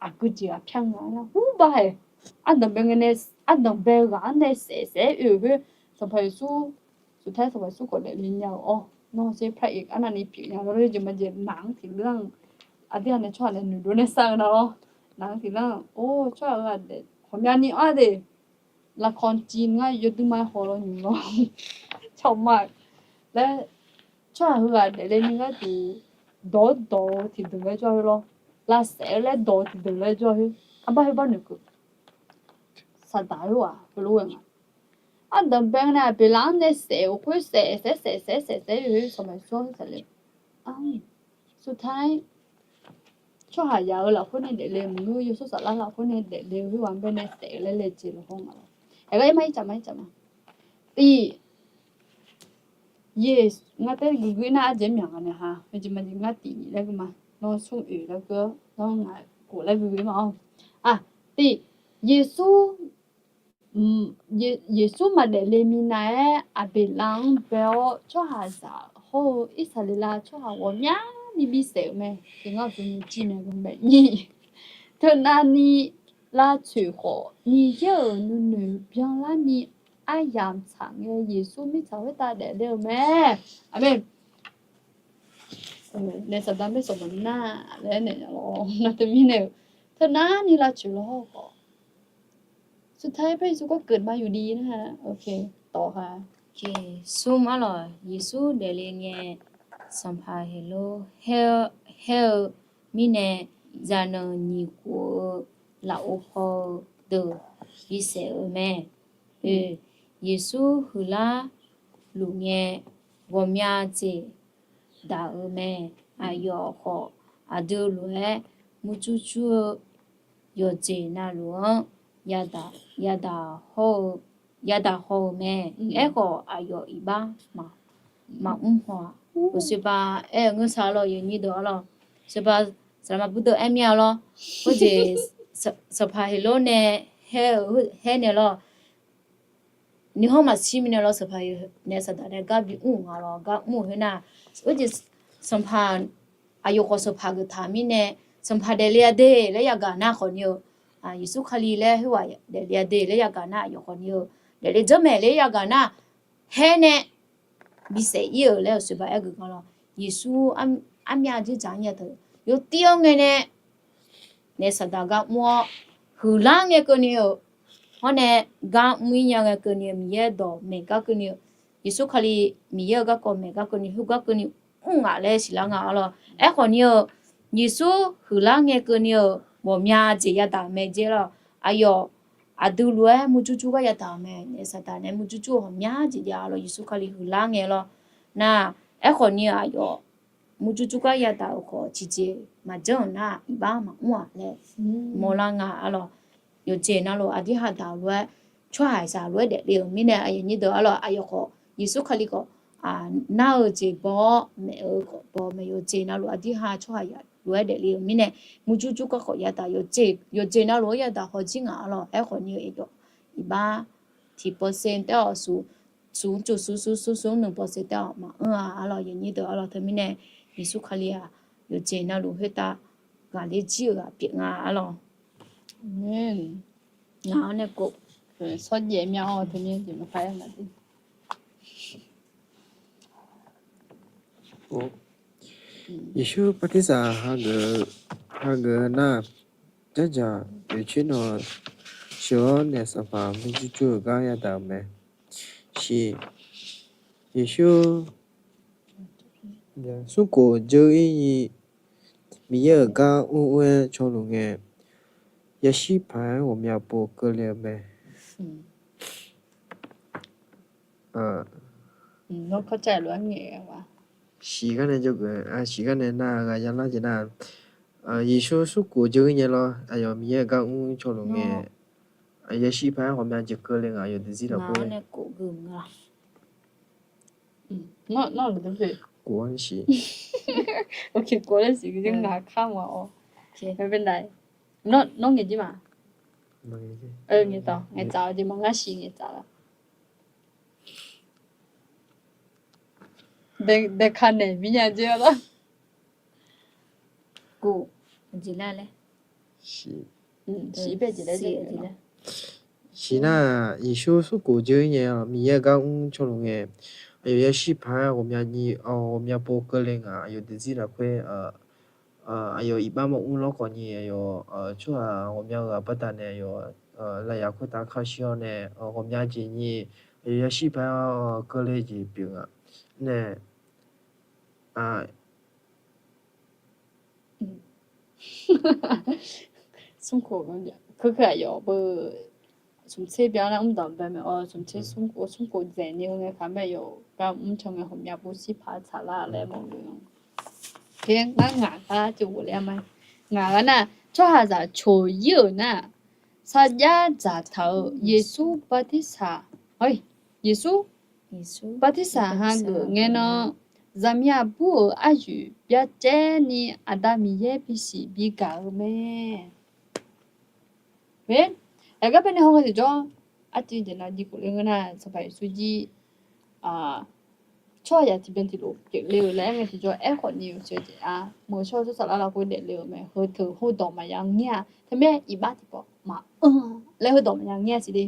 aqgeu jeq ghaq pyar nga nar hur bar hae. ardanq bae ngae nae, ardanq bae-eu ghaq-anr nae saef saef-aer oe-euq khoer, Sanqpaq Yeqsur, สุดท้าย Sanqpaq Yeqsur khawf daefle nya-eu awr, nawr sher พระเอก arnavni pyeuf nya lawr, jeq maqjeq naq-anr tiqlanr, aqdir-a nae tsawrhaq nae noeqdov nae sar-eu nar lawr, naq-anr tiqlanr, or, tsawrhaq-eu ghaq daef ghawqmyani-anr de, ละครจีน ngar yawdui ma haw lawnymq lawr, cawq ma laer, tsawrhaq heughaq daefle ni gharduq dawq-awr dawq-eu tiqdeuq laer jawr-a khoer lawr, lavsaef-eu laer dawq-eu tiqdeuq laer jawr-a khoer, arbar khoer bar noeqkeuv Saqdaq khoer-aq heulof-aer nga. Ardanq bae nae Aqbeqlav-anr nae saef-euq khoer saef saef saef saef saef saef-aer oe-eu Sanqpaq Yeqsur-anr saqle สุดท้าย tsawrhaqzaq-euq lafkhoer nae daefle-eu maqngeur, yawshawr saflar lafkhoer nae daefle-eu khoerghaq-anr bae nae saef-eu laer laejae lafkhoer nga lawr. Aergar irmar ircaf ma ircaf ma. Tiq, Yeq, ngar taef guiqguiq nar arjeq myaq nga nae ha, heujeq maqjeq ngar tiq nyiq laer gui ma. Nawr smr oeq laer gui-awr, nawr ngaq kof laer gui gui ma-awr. Aq, tiq, Yeqsur, Yeqsur maqdaefle minav-aer Aqbeqlav-anr bae-awr tsawrhaqzaq hawr-eu Irsaqleqlav tsawrhaq ghawqmyani bisaef-euq mae. Tiq ngar uqduq nyiq jir mae, ghawqmaeq nyiq. Teunavni lavtsoeq khawf, Miqyaer-euq nuinoeq byanlarni aryamq tsaq ngae, Yeqsur mirtsaq khoertav daefle-euq mae. Aqmeq. Naef Saqdaq maer sawq maqnar laer naeq nya lawr. Nar teumirnae-euq teunavni lavtsoeq lawhawr-eu khawf, สุดท้าย พระเยซูก็เกิดมาอยู่ดี nar-a. Tawq ha. Smr arlawq, Yeqsur daefle ngae, Sanqpaq Heqlor haer-eu mirnae, zaqnanq nyiq khof-eu lafov paw-eu deuq bisaef-euq mae. Oe, Yeqsur huiqlar luf ngae, ghawqmya jeq daq-euq mae. Aqyawf khawf aqdui lof-aer murjur jur-eu yawqjeq navluf-anr yadaq, yadaq hawr-eu, yadaq haw-euq mae. Aerkhawf aqyawf iqbax maqmr haw-aq. Uqshoebav aer-eu ngeur sar lawr, yawnyir deuq arlawr. Uqshoebav saqlaqma burdeuv aer mir-a lawr. Khoerjeq Sanqpaq Heqlor nae haer-eu, haer nae lawr. Nuihawr maqshir mirnae lawr, Sanqpaq naef Saqdaq nae gar bimr-euq nga lawr, gar mr-euq khoernar, khoerjeq Sanqpaq, aqyawf khawf Sanqpaq geuf taq mirnae, Sanqpaq daefle-a de laer yagaq nar khawf ni-eu, Yeqsur Kali laer khoerghaq daefle-a de laer yagaq nar, aqyawf khawf ni-eu daefle dzeur maeq laer yagaq nar, haer nae bisaef ir-euq laer-euq sheuqbav aer geuf nga lawr. Yeqsur armyav dzerdzaq-anr ya teu, yawtiv-anr ngae nae naef Saqdaq gar mr-awr, huiqlar ngae keuvni-euq, hawr nae gar mr ir nya ngae keuvni-eu, Miqyaer dawq maeq gar keuvni-eu, Yeqsur Kali Miqyaer-euq garkawv maeq gar keuvni, heugar keuvni mr ngaq laer siqlar nga arlawr. Aerkhawf ni-eu, Yeqsur huiqlar ngae keuvni-euq ghawqmya jeq yadaq-euq mae jeq lawr. Aqyawf aqdui lof-aer murjur jur gar yadaq-euq mae. Naef Saqdaq nae murjur jur-eu ghawqmya jeq jav lawr, Yeqsur Kali huiqlar ngae lawr. Nar, aerkhawf ni-eu aqyawf murjur jur gar yadaq-euq khawf, tiqjeq maqjanr-euq nar, iqbax maqmr-aq laer mawrlar nga arlawr. Yawqjeq navluf aqdir hadaq lof-aer, tsawrhaqzaq lof-aer daefle-euq mirnae, aqyuif aqnyir deuq arlawr, aqyawf khawf Yeqsur Kali khawf nar-eu jeq baw-awr, maeq-eu khawf baw mae. Yawqjeq navluf aqdir ha tsawrhaqzaq lof-aer daefle-euq mirnae, murjur jur gar khawf yadaq, yawqjeq navluf-anr yadaq haw jir ngaq arlawr. Aerkhawf ni-eu aqyawf iqbax tiq เปอร์เซ็นต์ taef-awq, smq coq smq smq smq smq nuiq เปอร์เซ็นต์ taef-awq maqanr-a arlawr. Yawqnyir deuq arlawr, teumirnae Yeqsur Kali-aq yawqjeq navluf khoertav ghaqler jir-euq ghaq pyeuf nga arlawr. Ngaq-anr nae kov, sawrjaev mya-awr teumirnae jeq maqpar-aer nga de. Yeqsur bartirsaq hageuf-eu nar, jardzaq oeqcoer nawq sheuq-awr naef Sanqpaq murjur jur-eu gar yadaq-euq mae. Shiq, Yeqsur smrkhof dzeur ir nyi Miqyaer-euq gar mr mr-aer cawluf ngae, yashir paq-aer ghawqmya pov keuvle-eu mae. Shiq gar nae jawrgeuf, shiq gar nae nar-eu ghaq yalar jeq nar, Yeqsur smrkhof dzeur ir nyae lawr, aqyawf Miqyaer-euq gar mr cawluf ngae, yashir paq-aer ghawqmya jeq keuvle nga, aqyawf deuq zir lafkhoer. Nawr ngaeq jir ma. Ngaeqtsaf-eu jeq ma, ngar shiq ngaeqtsaf laf. Daeka naeq mir nya jir-a lar. Kov, jeq lar laer. Shiq bae jeq laer, jeq lar. Siqnar-aq, Yeqsur smrkhof dzeur-ir ngae, Miqyaer-euq gar mr cawluf ngae, aqyawf yashir paq-aer ghawqmya nyiq, ghawqmya pov keuvle ngaq, aqyawf daefzir lafkhoer, aqyawf iqbax mawr mr lawrkhawf nyiq, aqyawf tsawrhaq ghawqmya-euq aqbur taf nae aqyawf lafyaq khoertav kashir-awr nae, ghawqmya jeq nyiq, aqyawf yashir paq-aer keuvle jeq pyeuf nga nae, smrkhof, keuv keuv aqyawf beu smqtser byan nar mr danqbae mae-awr, smqtser smrkhof, smrkhof dzaeqni-eu ngae khaqmae aqyawf gar mr can ngae ghawqmya pov shir paq-aer tsaqlar laer mawrgeuf-a. Ngar ngaq gar ceuv ghofle-a ma. Ngaq gar nar, tsawrhaqzaq coq-ir-euq nar, sarjax dzaqtaq-euq Yeqsur bartirsaq, Yeqsur bartirsaq hageuf ngae nan, zaqmiq aqbur-euq aryoeq byacaevni Aqda Miqyaer bisiq bigaq-eu mae. Aqgar baenae hawngae tiqjawr, artiv jeq nav jiv khofle ngeur nar, Sanqpaq Yeqsur jir tsawrhaqzaq tiqbyan tiqlof pyeufle-euq laer aer ngae tiqjawr, aerkhawf ni-eu jeq-a, meuq tsawrhaq tsawrhaq saflar lafkhoer daefle-euq mae. Heu teu heudawq maqya ngaer-a, teumirnae iqbax tiqpawf maqanr laer heudawq maqya ngaer-a siqle.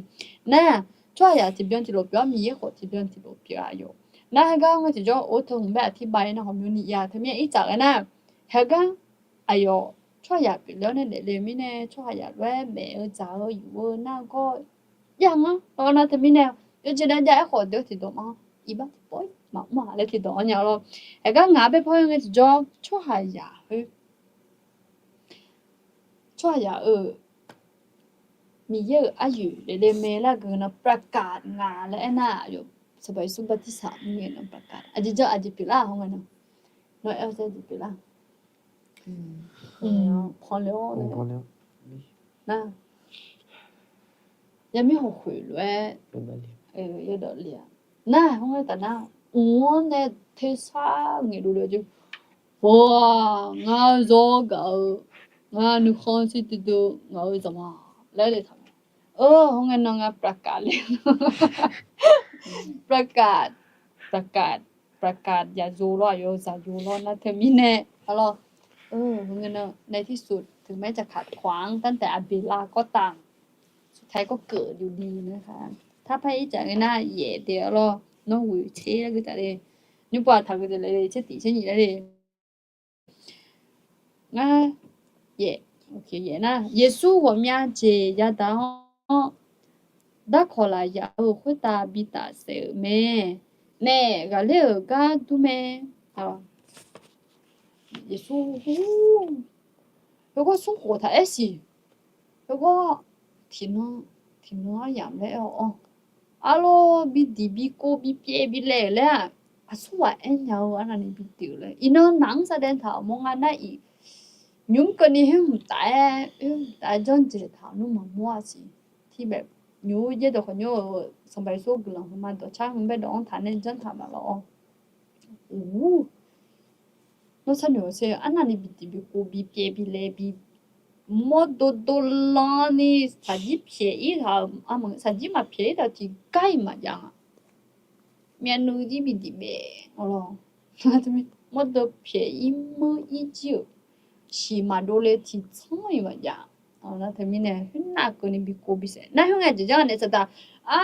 Nar, tsawrhaqzaq tiqbyan tiqlof pyeuf-awr Miqyaer khawf tiqbyan tiqlof pyeuf-a yawq. Nar heugar ngae tiqjawr, or teu hmq bae aqtirbav-ir nar hawqmyani ya teumirnae irtsaq ghae nar, heugar aqyawf tsawrhaqzaq pyeufle-awr nae daefle-eu mirnae, tsawrhaqzaq lof-aer maef-eu dzaq-eu yuf-eu nargawr jav ngar-awr nar teumirnae, yawjeq dav jav aerkhawf deuq-eu tiqdawq ma, iqbax tiqpawf-ir maqmr-a laer tiqdawq-anr nya lawr. Heugar ngaq-anr bae paw-ir ngae tiqjawr, tsawrhaqzaq khoer tsawrhaqzaq-euq Miqyaer-euq aryoeq daefle mae laer geu nan ประกาศ nga laer aernar, Sanqpaq Yeqsur bartirsaq mr ngae nan ประกาศ aqjeq jan aqjeq pyeuflar hawngae nan, nawr aer-awr sar jeq pyeuflar. Panle-awr nar, yamir hawkhoeq lof-aer yadawf le-a. Nar hawngae taf nar, uq-anr nae tersar ngaeqdov le-eu jeq, Ghaq, ngar zawr gaq-eu, ngar nuikhanr shir duidui ngaq-eu zaqma laer le taq ma. Hawngae nan ngar ประกาศ le, ประกาศ ประกาศ yaq zo lawr, aqyawf-eu zaq zo lawr nar teumirnae, arlawr, hawngae nan nae ที่สุด ถึงแม้จะขัดขวางตั้งแต่ อาเบล ก็ตาม สุดท้ายก็เกิดอยู่ดีนะคะ. ถ้าไพ่ ircaf ngae nar yaef de arlawr, nawr ghoeq tser laer gui taf le, nymrpov-aq taqgeu de le, tser tiq tser nyiq laer le. Ngar, yaef, yaef nar, Yeqsur ghawqmya jeq yadaq-awr, darkawq lafyaq-euq khoertav bi tafsaef-euq mae. Naef ghaqler-euq gar dur mae. Yeqsur, heugar smrkhof taq-aer siq. Heugar tiqnan, tiqnan aryamq laer aer-awr, arlawr, bi diq bi kov bi pyaev bi laeq-euq laer-aq, aqsurghaq aernya-eu arnavni bi diq-euq laer. Iqnan naq-anr sar dae taq-awq mawr nga nar-iq, nymq-mr keuvni khoer hmq taf-aer, khoer hmq taf-aer janr dzaeq taq-awq nmr maqmawr-a siq. Tiqbae nymq-mr jaer dawq khawf nymr-euq Sanqpaq Yeqsur guiqlanq hmq ma dawqcar hmq bae dawq-anr taq nae janr taq maqlawq-awr. Uq, nawr sharnoeq-awq sher, arnavni bi diq bi kov bi pyaev bi laeq bi mawrdo do lanni saqjir pyaeq-ir taq-euq, saqjir maqpyaeq-ir taq-euq tiqgar-iq maqjav nga. Myavnuiv jir bi diq baef-awr lawr, mawrdo pyaeq-ir meur-ir jir-euq, siq maqdov le tiqtsanr-iq maqjav. Nar teumirnae khoernav keuvni bi kov bi saef nar khoerngae jeq janr nae saqdaq, a,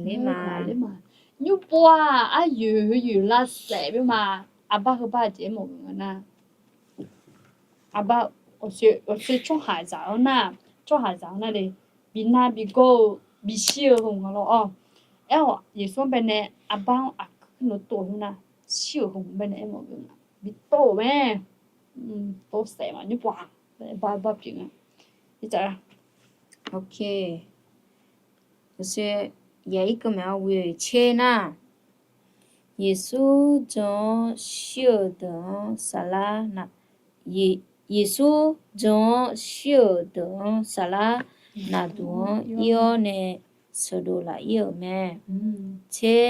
ler ma, nymrpov-aq aryoeq heu yoeq lavsaef beu ma. Aqbar heu bar jeq aermawf-eu nga nar, aqbar, awqshoe tsawrhaqzaq-anr nar, tsawrhaqzaq-anr nar le, bi nar bi gawr-eu, bi shir-eu heu nga lawr-awr. Aer-awq, Yeqsur-anr bae nae aqbar-anr aqkuir nawr tov-eu heu nar, shir-euq heu bae nae aermawf-eu nga, bi tov-euq mae. Tov saef ma nymrpov-aq, bar bar pyeuf nga. Aqshoe, yaq irkeuv maeq-awr ghoe tser nar, Yeqsur jan-awr shir-euq deuq-anr saflar na, Yeqsur jan-awr shir-euq deuq-anr saflar naqduq-anr ir-awr nae sheuqdov laf ir-euq mae. Tser,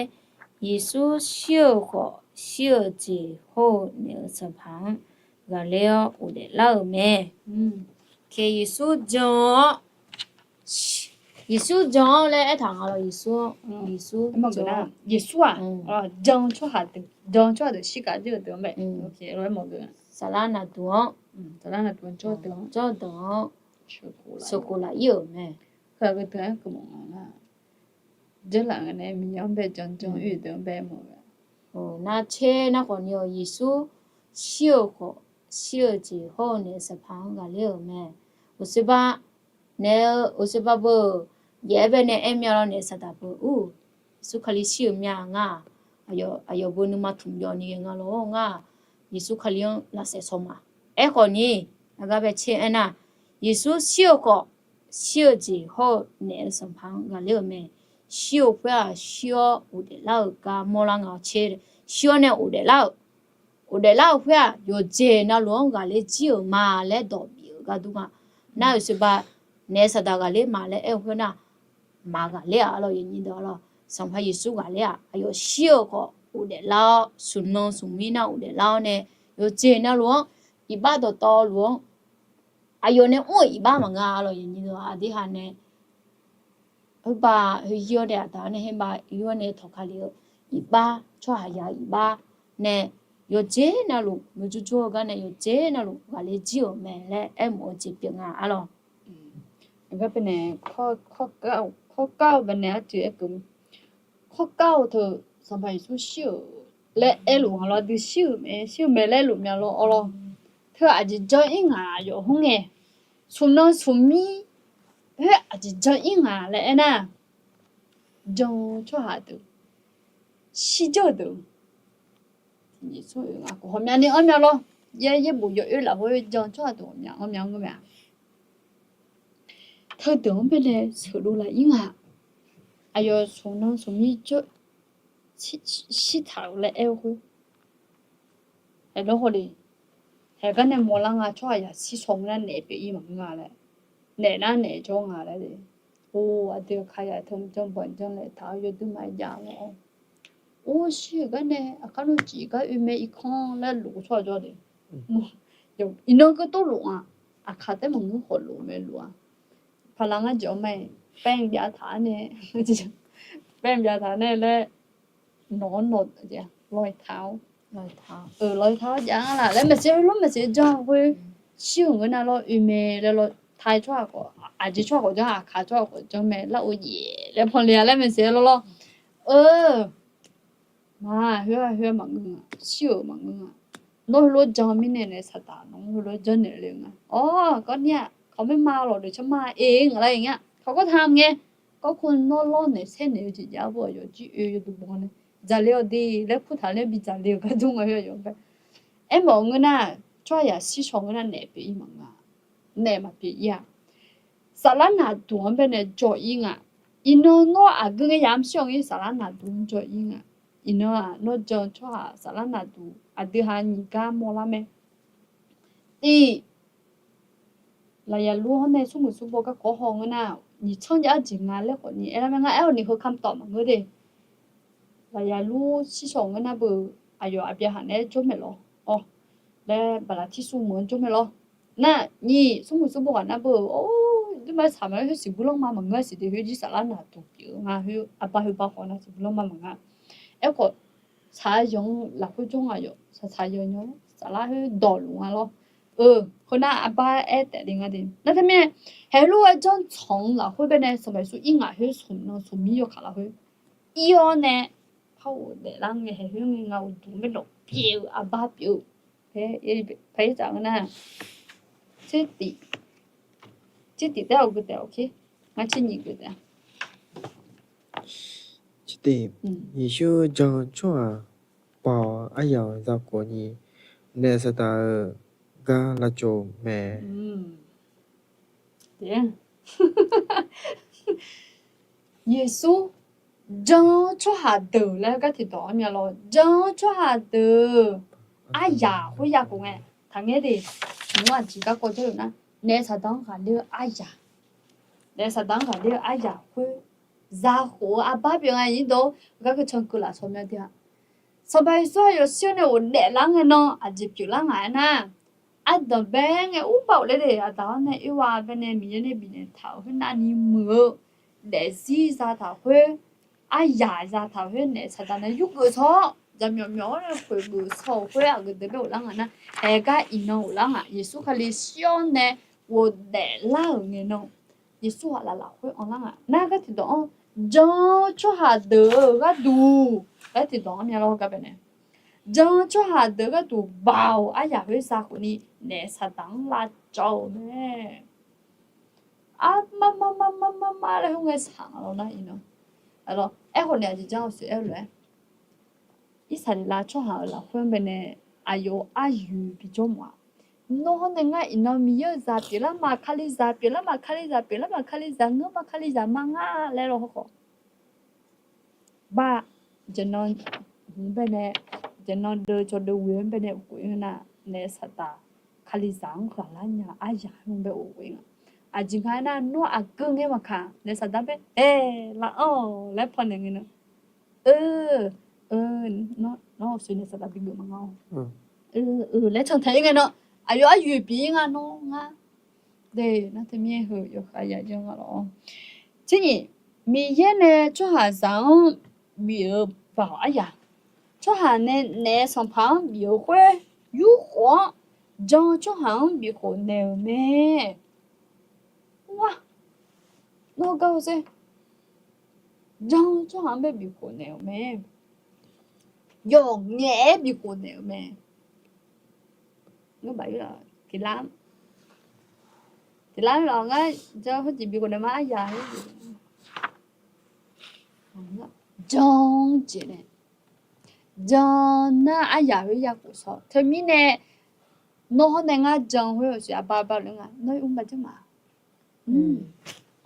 Yeqsur shir-euq khawf, shir-euq jeq hawr-eu naeq-euq Sanqpaq-anr ghaqler-awr ghofdaef lar-euq mae. Yeqsur jan-awr, Yeqsur jan-awr laer aertaq nga lawr, Yeqsur, Yeqsur, Yeqsur-aq, jan tsawrhaq deuq, jan tsawrhaq deuq shirkav jir-eu deuq-anr mae. Saflar naqduq-anr, jawr deuq-anr sheuqkhof laf-ir-euq mae. Heu-aq, deuq-anr keuv mawf nga nar, dzeurlaf ngae nae Miqyaer-anr bae jan jan-ir-eu deuq-anr bae mawf-eu. Nar tser nar khawfni-awq, Yeqsur shir-euq khawf, shir-eu jeq hawr-eu naef sanqpaq-anr ghaqler-euq mae. Uqshoe ba naeq-eu uqshoe ba beu-euq yaef-aer bae nae aer mya lawr naef saqdaq beu ur, Yeqsur Kali shir-euq mya ngar-aq, aqyawf beu nuima tmq jawv ni ghae nga lawr ngar-aq, Yeqsur Kali-anr lafsaef shaw ma. Aerkhawfni, aqgar bae tser aernar, Yeqsur shir-eu khawf, shir-eu jeq hawr-eu naef-eu sanqpaq-anr ghaqler-euq mae. Shir-eu khoer-aq, shir-awr ghofdaef lar-euq gar mawrlar nga. Tser, shir-awr nae ghofdaef lar-euq, ghofdaef lar-euq khoer-aq, yawqjeq navluf-anr ghaqler jir-euq ma laer dawq bif-euq gar dur nga. Nar uqshoe ba naef saqdaq ghaqler ma laer aer-eu khoer nar, maq ghaqler-aq arlawr, yawnyir deuq arlawr, Sanqpaq Yeqsur ghaqler-aq, aqyawf shir-euq khawf ghofdaef lar-awr, smq nan smq mir nar ghofdaef lar-awr nae, yawqjeq navluf-anr, iqbax dawqtawvluf-anr, aqyawf nae mr-euq iqbax maqngeur arlawr, yawnyir deuq aqdirhaq nae Heubar heuzir-awr nae aqdaq-awr nae herbar ir-awr nae tawqka le-eu iqbax, tsawrhaqzaq-eu iqbax nae yawqjeq navluf, muiqjur jur-eu gar nae yawqjeq navluf ghaqler jir-euq mae laer aermawf-eu jeq pyeuf nga arlawr. Aqgar bae nae kawrkar-eu bae nae artui aerkeuv, kawrkar-eu teu Sanqpaq Yeqsur shir-euq laer aerluf nga lawr, dui shir-euq mae, shir-euq mae laer aerluf mya lawr arlawr. Teu aqjeq janr-ir ngaq yawf hmr ngae, smq nan smq mir khoer aqjeq janr-ir ngaq laer aernar, jan-eu tsawrhaq deuq, shirdzeur-eu deuq, Yeqsur oe nga khawf ghawqmyani anr mya lawr. Yaer yaerbof yawoer lafkhoer jan-eu tsawrhaq deuq ghawqmya anr mya ngeur mae-a. Teudeuq-anr bae nae sheuqdov laf-ir ngaq. Aqyawf smq nan smq mir jawr shirtaq-euq laer aer-eu khoer, aerlawr hawle, haeq gar nae mawrlar nga, tsawrhaqzaq shir shaw ngeur nar naef pyeuf-ir maqngeur nga laer, naef nar naef jawr nga laer. Or, aqdui aqkaqzaq teu mqjan banq jan laeq taq-eu yawduq ma jav-awr, or, shir-euq gar nae aqkar nawr cif gar oe mae irkanr laer lof-eu tsawrhaq jawr de. Iqnan keuvtov lof nga. Aqkaq taef maqngeur khawf lof mae lof-a. Paqlaq ngar jeq-awr ma-iq, paer byav taq-awr nae, paer byav taq-awr nae laer, nawq-anr nawq, lawq-iq taq-awr, lawq-iq taq-awr jav nga laq laer maeqshi heulof maeqshi janr khoer, shir-euq ngeur nar lawr oe mae laer lawr, taq-eu tsawrhaq khawf, aqjeq tsawrhaq khawf janr, aqkaq tsawrhaq khawf janr mae, lar-eu jeq laer panle-a laer maeqshi lawr lawr. Eu, ma, khoer-aq khoer maqngeur nga, shir-euq maqngeur nga. Nawr heulof jan mirnae nae saqdaq nawq-anr heulof janrnaeq le nga. Awr, kawrnir-aq, kawqmaer ma lawq deuq tsawrma-a, eq, ngaq lar-iq nga. Kawqgawr taq ngae, kawrkawr nawr lawrnaeq saernaeq-eu jeq jav-a, aqyawf jir oe yawduq bawq nae dzaqle-awq de laer kurtaq laer bidzaqle-euq gar dur nga. Aermawf ngeur nar, tsawrhaqzaq shir shaw ngeur nar naef pyeuf-ir maqngeur-a. Naef maqpyeuf-ir-a. Saflar naqduq-anr bae nae jawr-ir nga. Iqnan nawr aqgeu ngae yamq shir-awq ngir saflar naqduq-anr jawr-ir nga. Iqnan-aq nawr jan-eu tsawrhaq saflar naqduq aqdui ha nyiq gar mawrlar mae. Tiq, lafyaqlur hawr nae smrmuiq smrbaw garkawv haw ngeur nar, nyiq tsanr jav-ar jeq nga laer khawfni aerlar mae. Ngar aer-awq ni heu คำตอบ maqngeur de. Lafyaqlur shir shaw ngeur nar beu, aqyawf aqbyaqhaq naeq-aer jawr mae lawr, awr, laer baqlaqtirsur meuq-anr jawr mae lawr. Nar nyiq smrmuiq smrbaw ghaq nar beu, or, durma saq ma-aer khoer siqbuir lanrma maqngeur siq de, khoer jir saflar naqduq pyeuf-eu nga, khoer arbar khoer bar khawf nar siqbuir lanrma maqnga. Aerkhawf, saq-eu yanq-eu lafkhoer jawr nga yawf, saqsaq yanq yanq-aer saflar khoer dawqluf nga lawr. Eu, heu nar arbar aer taef le nga de. Nar teumirnae, haeq lof-aer janr tsanq-eu lafkhoer bae nae Sanqpaq Yeqsur ir ngaq khoer smq nan smq mir yawkaq lafkhoer ir-awr nae, par ghofdaef lar ngae haeq khoer ngae nga uqduq maernawf pyeuf-eu arbar pyeuf-eu. Paer, paer tsaf-eu nar, tsertif, tsertif taef-awq geu taef-awq, ngar tser nyiq geu taef-a. Tsertif, Yeqsur jan-eu tsawrhaq paw-awq aryamq-anr za khof-ni, naef saqdaq-euq gar lavcawv mae. Yeqsur jan-eu tsawrhaq deuq laer gar tiqdawq-anr mya lawr, jan-eu tsawrhaq deuq aryaq khoer ya khof ngae, taqngaer de. Nymr aqjeq garkawv jawr-euq nar, naef saqdaq-anr ghaqler-eu aryaq, naef saqdaq-anr ghaqler-eu aryaq khoer za khof-eu arbar pyeuf nga. Iqnyir dawq-or, gar keuv can keuv lafsawq mya de-a. Sanqpaq Yeqsur aqyawf shir-awr nae ghofdaef lar ngae nan aqjeq pyeuflar ngaq-aer nar, ardanqbae ngae ur bav-euq laer de. Aqdaq-awr nae oerwa bae nae Miqyaer nae bifnaeq taq-euq khoer navni muiq-eu daefzir zataq khoer, aryaq zataq khoer naef saqdaq nae yurgeuf saw-awr, jaqmyawf myawf-awr nae khoeqgeuf saw-euq khoer aqgeu deuq bae ghoflar ngaq nar, haeq gar iqnan ghoflar ngaq. Yeqsur Kali shir-awr nae ghofdaef lar-euq ngae nan, Yeqsur ghaq laf lafkhoer anrlar nga. Nar ghae tiqdawq-anr, jan-eu tsawrhaq deuq-euq gharduq, ghae tiqdawq-anr mya lawr gar baenae, jan-eu tsawrhaq deuq gharduq baoq aryaq khoer za khofni naef Saqdaq-anr lavcawv-euq mae. Armar mar mar mar mar mar laer khoerngae saq nga lawr nar iqnan. Aerkhawf nae aqjeq janr-eu siq aer-eu lof-aer, Irsaqleqlav tsawrhaq-euq lafkhoer-anr baenae aqyawf-euq aryoeq bijawr mawf-a. Nawr hawr nae ngar iqnan Miqyaer-euq zaq pyeuflar ma, kalizaq pyeuflar ma, kalizaq pyeuflar ma, kalizaq ngeur ma, kalizaq ma ngar laer lawr hawrkhawf, bar, jaqnan hmq baenae, jaqnan deuv cawqdeuv ghoe-anr baenae uqkhof ir nga nar, naef Saqdaq kalizaq-anr ghaqlar nya-eu aryaq-anr bae uqkhof ir nga. Aqjeq nga aernar, nawr aqgeu ngae maqkaq, naef Saqdaq bae, aer, laf-anr-awq laer pawnaeq ngae nan, eu, eu, nawr, nawr-euq soeq naef Saqdaq bigeuf ma ngar-awr, eu, laer cantaeq ir ngae nan, aqyawf aryoeq bif ir nga nawr ngar de. Nar teumirnae heu yawkhav ya janr nga lawr. Tser nyiq, Miqyaer nae tsawrhaqzaq-anr bif-euq baoq aryaq, tsawrhaq nae naef Sanqpaq-anr bif-euq khoer, yurkhof-anr jan-eu tsawrhaq-anr bifkhof naeq-euq mae. Ur-a, nawr gar-eu sher, jan-eu tsawrhaq-anr bae bifkhof naeq-euq mae. Yawqngaef-aer bifkhof naeq-euq mae. Ngar baf ir-aq, tiqlar, tiqlar lawq ngar jan khoerjeq bifkhof naeq ma aryaq-aer jeq jan jeq nae, jan nar aryaq khoer ya khof shawr. Teumirnae nawr hawr nae ngar jan khoer-eu siq aqbar bar lof nga, nawr-ir mr bar janr ma.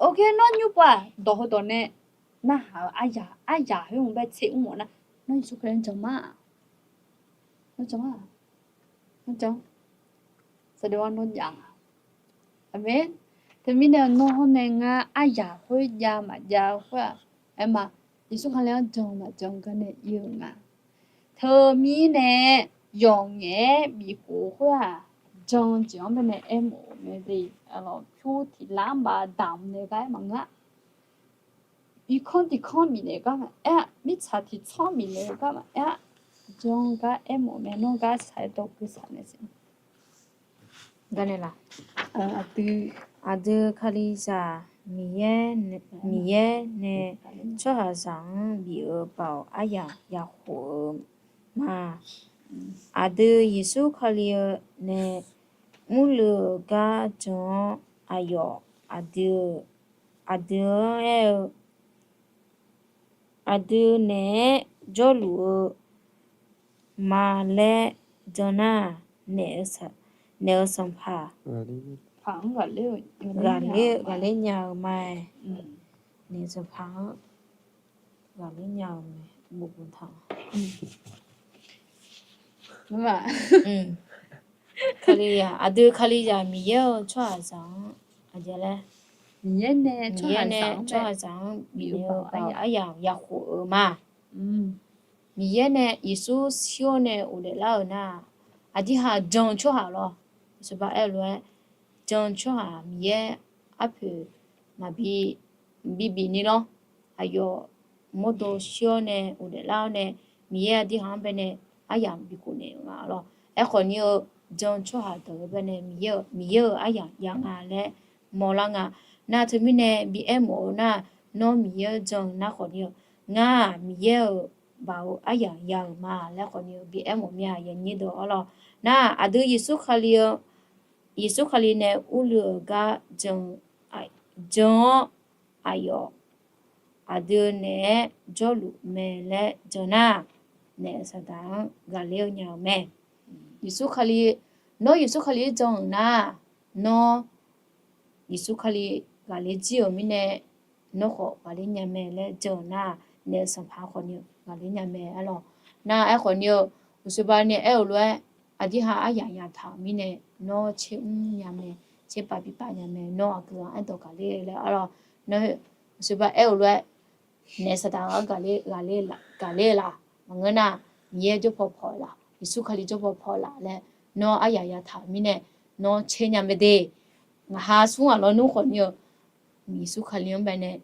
Ok, nawr nymr pov-aq dawq heudawq nae narhaq-eu aryaq, aryaq khoer-anr bae tser mr mawf nar, nawr Yeqsur Kali-anr jan ma. Nawr jan ma. Nawr jan. Saqdeq-a nawr jav nga. Aqmeq. Teumirnae nawr hawr nae ngar aryaq khoer jav maqjav khoer-aq, aerma, Yeqsur Kali-anr jan maqjan gar nae ir-eu nga. Teumirnae yawqngaef-aer bifkhof khoer-aq, jan jeq-anr baenae aermawf-euq mae de. Pyur tiqlar-anr baf damq naeq gar aer maqngeur-a. Irkanr tiqkanr bifnaeq gar maqaer-a. Mirtsaq tiqtsanr bifnaeq-eu gar maqaer-a. Jan gar aermawf mae, nawr gar saq-aer dawq keuv saq naeq siq. Gar nae laf. Aqdui, aqdui Kalizaq Miqyaer nae, Miqyaer nae tsawrhaqzaq-anr bif-euq baoq aryaq ya khof-eu ma. Aqdui Yeqsur Kali-eu nae mrluiv-euq gar jan-awr, aqyawf aqdui-eu, aqdui-anr aer-eu, aqdui naeq-aer jawrluf-eu ma laer jan nar, naef-eu Sanqpaq, ghaqler nya-eu ma-aer, naef-eu Sanqpaq-anr ghaqler nya-eu mae. Kalizaq, aqdui Kalizaq Miqyaer-euq tsawrhaqzaq-anr, aqjeq laer, Miqyaer nae tsawrhaqzaq-anr bif-eu baoq aryaq ya khof-eu ma. Miqyaer nae Yeqsur shir-awr nae ghofdaef lar-euq nar, aqdirhaq jan-eu tsawrhaq lawr, sheuqba aer-eu lof-aer, jan-eu tsawrhaq Miqyaer arpoeq maqbi bibif ni lawr, aqyawf mawrdo shir-awr nae ghofdaef lar-awr nae, Miqyaer aqdirhaq-anr baenae aryaq bikhof naeq-eu nga lawr. Aerkhawf ni-eu, jan-eu tsawrhaq deuq-eu baenae Miqyaer-euq, Miqyaer-euq aryaq ya nga laer mawrlar nga. Nar teumirnae bi aermawf-eu nar, nawr Miqyaer-anr jan-eu nar khawf ni-eu, ngar-aq Miqyaer-euq baoq-eu aryaq ya-euq ma laer khawf ni-eu bi aermawf mir-a, yanyir deuq-awr lawr. Nar aqdui Yeqsur Kali-eu, Yeqsur Kali nae urluiv-euq gar jan-eu, jan-awr aqyawf aqdui naeq-aer jawrluf mae laer jan nar, naef-eu Saqdaq-anr ghaqler-eu nya-eu mae. Yeqsur Kali, nawr Yeqsur Kali-anr jan-euq nar, nawr Yeqsur Kali ghaqler jir-euq mirnae, nawr khawf ghaqler nya mae laer jan-euq nar, naef-eu Sanqpaq khawf ni ghaqler nya mae aer lawr. Nar aerkhawf ni-eu, uqshoeba nae aer-euq lof-aer, aqdirhaq aryaq yataq-euq mirnae, nawr tser mr nya mae, tser pav bi pav nya mae, nawr aqgeu-anr aerdawq ghaqler laer aer lawr. Nar uqshoeba aer-euq lof-aer, naef Saqdaq-anr ghaqler, ghaqler, ghaqler-eu laf maqngeur nar, Miqyaer jawrpaw paw-eu laf, Yeqsur Kali jawrpaw paw-eu laf laer, nawr aryaq yataq-euq mirnae, nawr tser nya mae de. Ngaqha smr ghaq lawnmr khawf ni-eu, Yeqsur Kali-anr baenae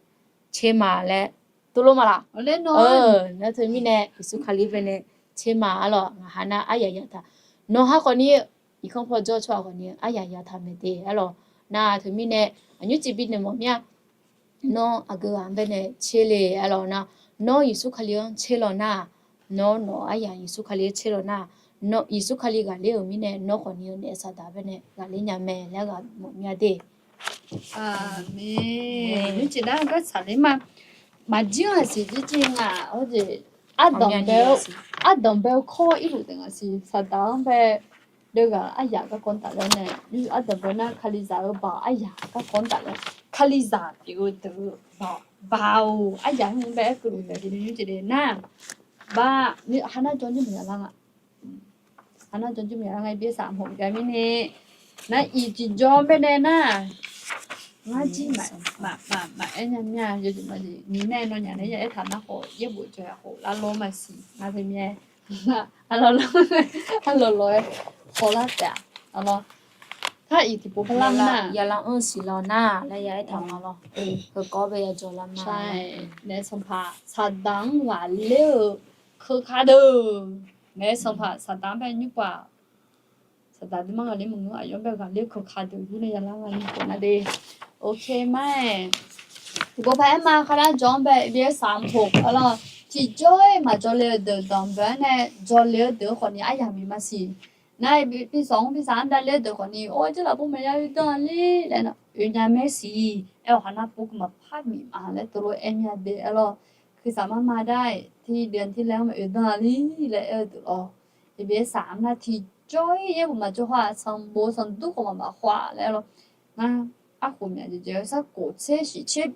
tser ma laer tov lor ma laf. Nar teumirnae Yeqsur Kali baenae tser ma aer lawr. Ngaqha nar aryaq yataq, nawq ha khawf ni, irkanr paw jawr-eu tsawrhaq khawf ni aryaq yataq mae de aer lawr. Nar teumirnae aqnymr cif bi noeq mawf mir-a. Nawr aqgeu ghaq-anr baenae tser le aerlawq nar, nawr Yeqsur Kali-anr tser law nar, nawr nawq-eu aryamq Yeqsur Kali-anr tser law nar, Yeqsur Kali ghaqler-euq mirnae nawr khawfni-eu naef saqdaq baenae ghaqler nya mae laer ghaq mawf mir-a de. Aqmeq. Nymrcif nar gar tsaqler ma. Maqjir-anr aqsiq jirjir nga. Ardanq bae-eu kawr irluf taef ngaq siq. Saqdaq-anr bae deuv ghaq aryaq garkawv-anr tafler nae, ardanq bae nar Kalizaq-eu baoq aryaq garkawv-anr tafler, Kalizaq pyeuf-eu deuq-eu baoq, baoq aryaq-anr bae aerkeuv luf taef de nymrcif de nar, ba, ha nar jawr nymr maqya lar nga. Ha nar jawr nymr maqya lar nga, irbir saq mawf gar mirnae. Nar iq tiqjawr baenae nar, ngar jir maqmaf maqaer nya mir-a, yawjeq maqjeq nyiq nae nawnyaf nae ya aertaq nar khawf yaerbof jawr-a khof lar lawr maqsiq nar teumirnae. Arlawq lawq-aer khawf lar taef-a. Arlawq, tar iq tiqpov par lar nar, ya lar-anr siq law nar laer ya aertaq nga lawr. Heukawv bae ya jawr lar ma. Naef sanqpaq saqdaq-anr ghaqler-eu keuka deuq, naef sanqpaq saqdaq-anr bae nymr paf saqdaq duimar ghaqler maqngeur, aqyawf-anr bae ghaqler-eu keuka deuq yur nae ya lar nga ni khof nar de. Ok ma-aer, tiqpov par aer ma, kharnar jawr-anr bae bi aer saq-anr poq arlawq, tiqjawr-ir maqjawr le-eu deuq danqbae-aer nae jawr le-eu deuq-eu khawfni aryamq bif maqsiq. Nar bi sawq-anr bi saq-anr davler-eu deuq khawfni or jir lafbur maqya oe danr-a ler laer nar oe nya maer siq. Aer-awq ha nar pov keuv maqpar bif ma laer tov lof-aer aer mir-a de arlawq. Kuirsaq mar ma dar-iq tiqdeuq tiqlaer-anr maqoe danr-a ler laer aer-eu deuq lawr. Iqbi aer saq-anr nar tiqjawr-ir yaerbof maqjawr haw-aq, sanqbof sanqdur khawf maqmaf haw-a laer lawr. Ngar arkhof myaq jeq jeq-eu sarkof tser shiq tser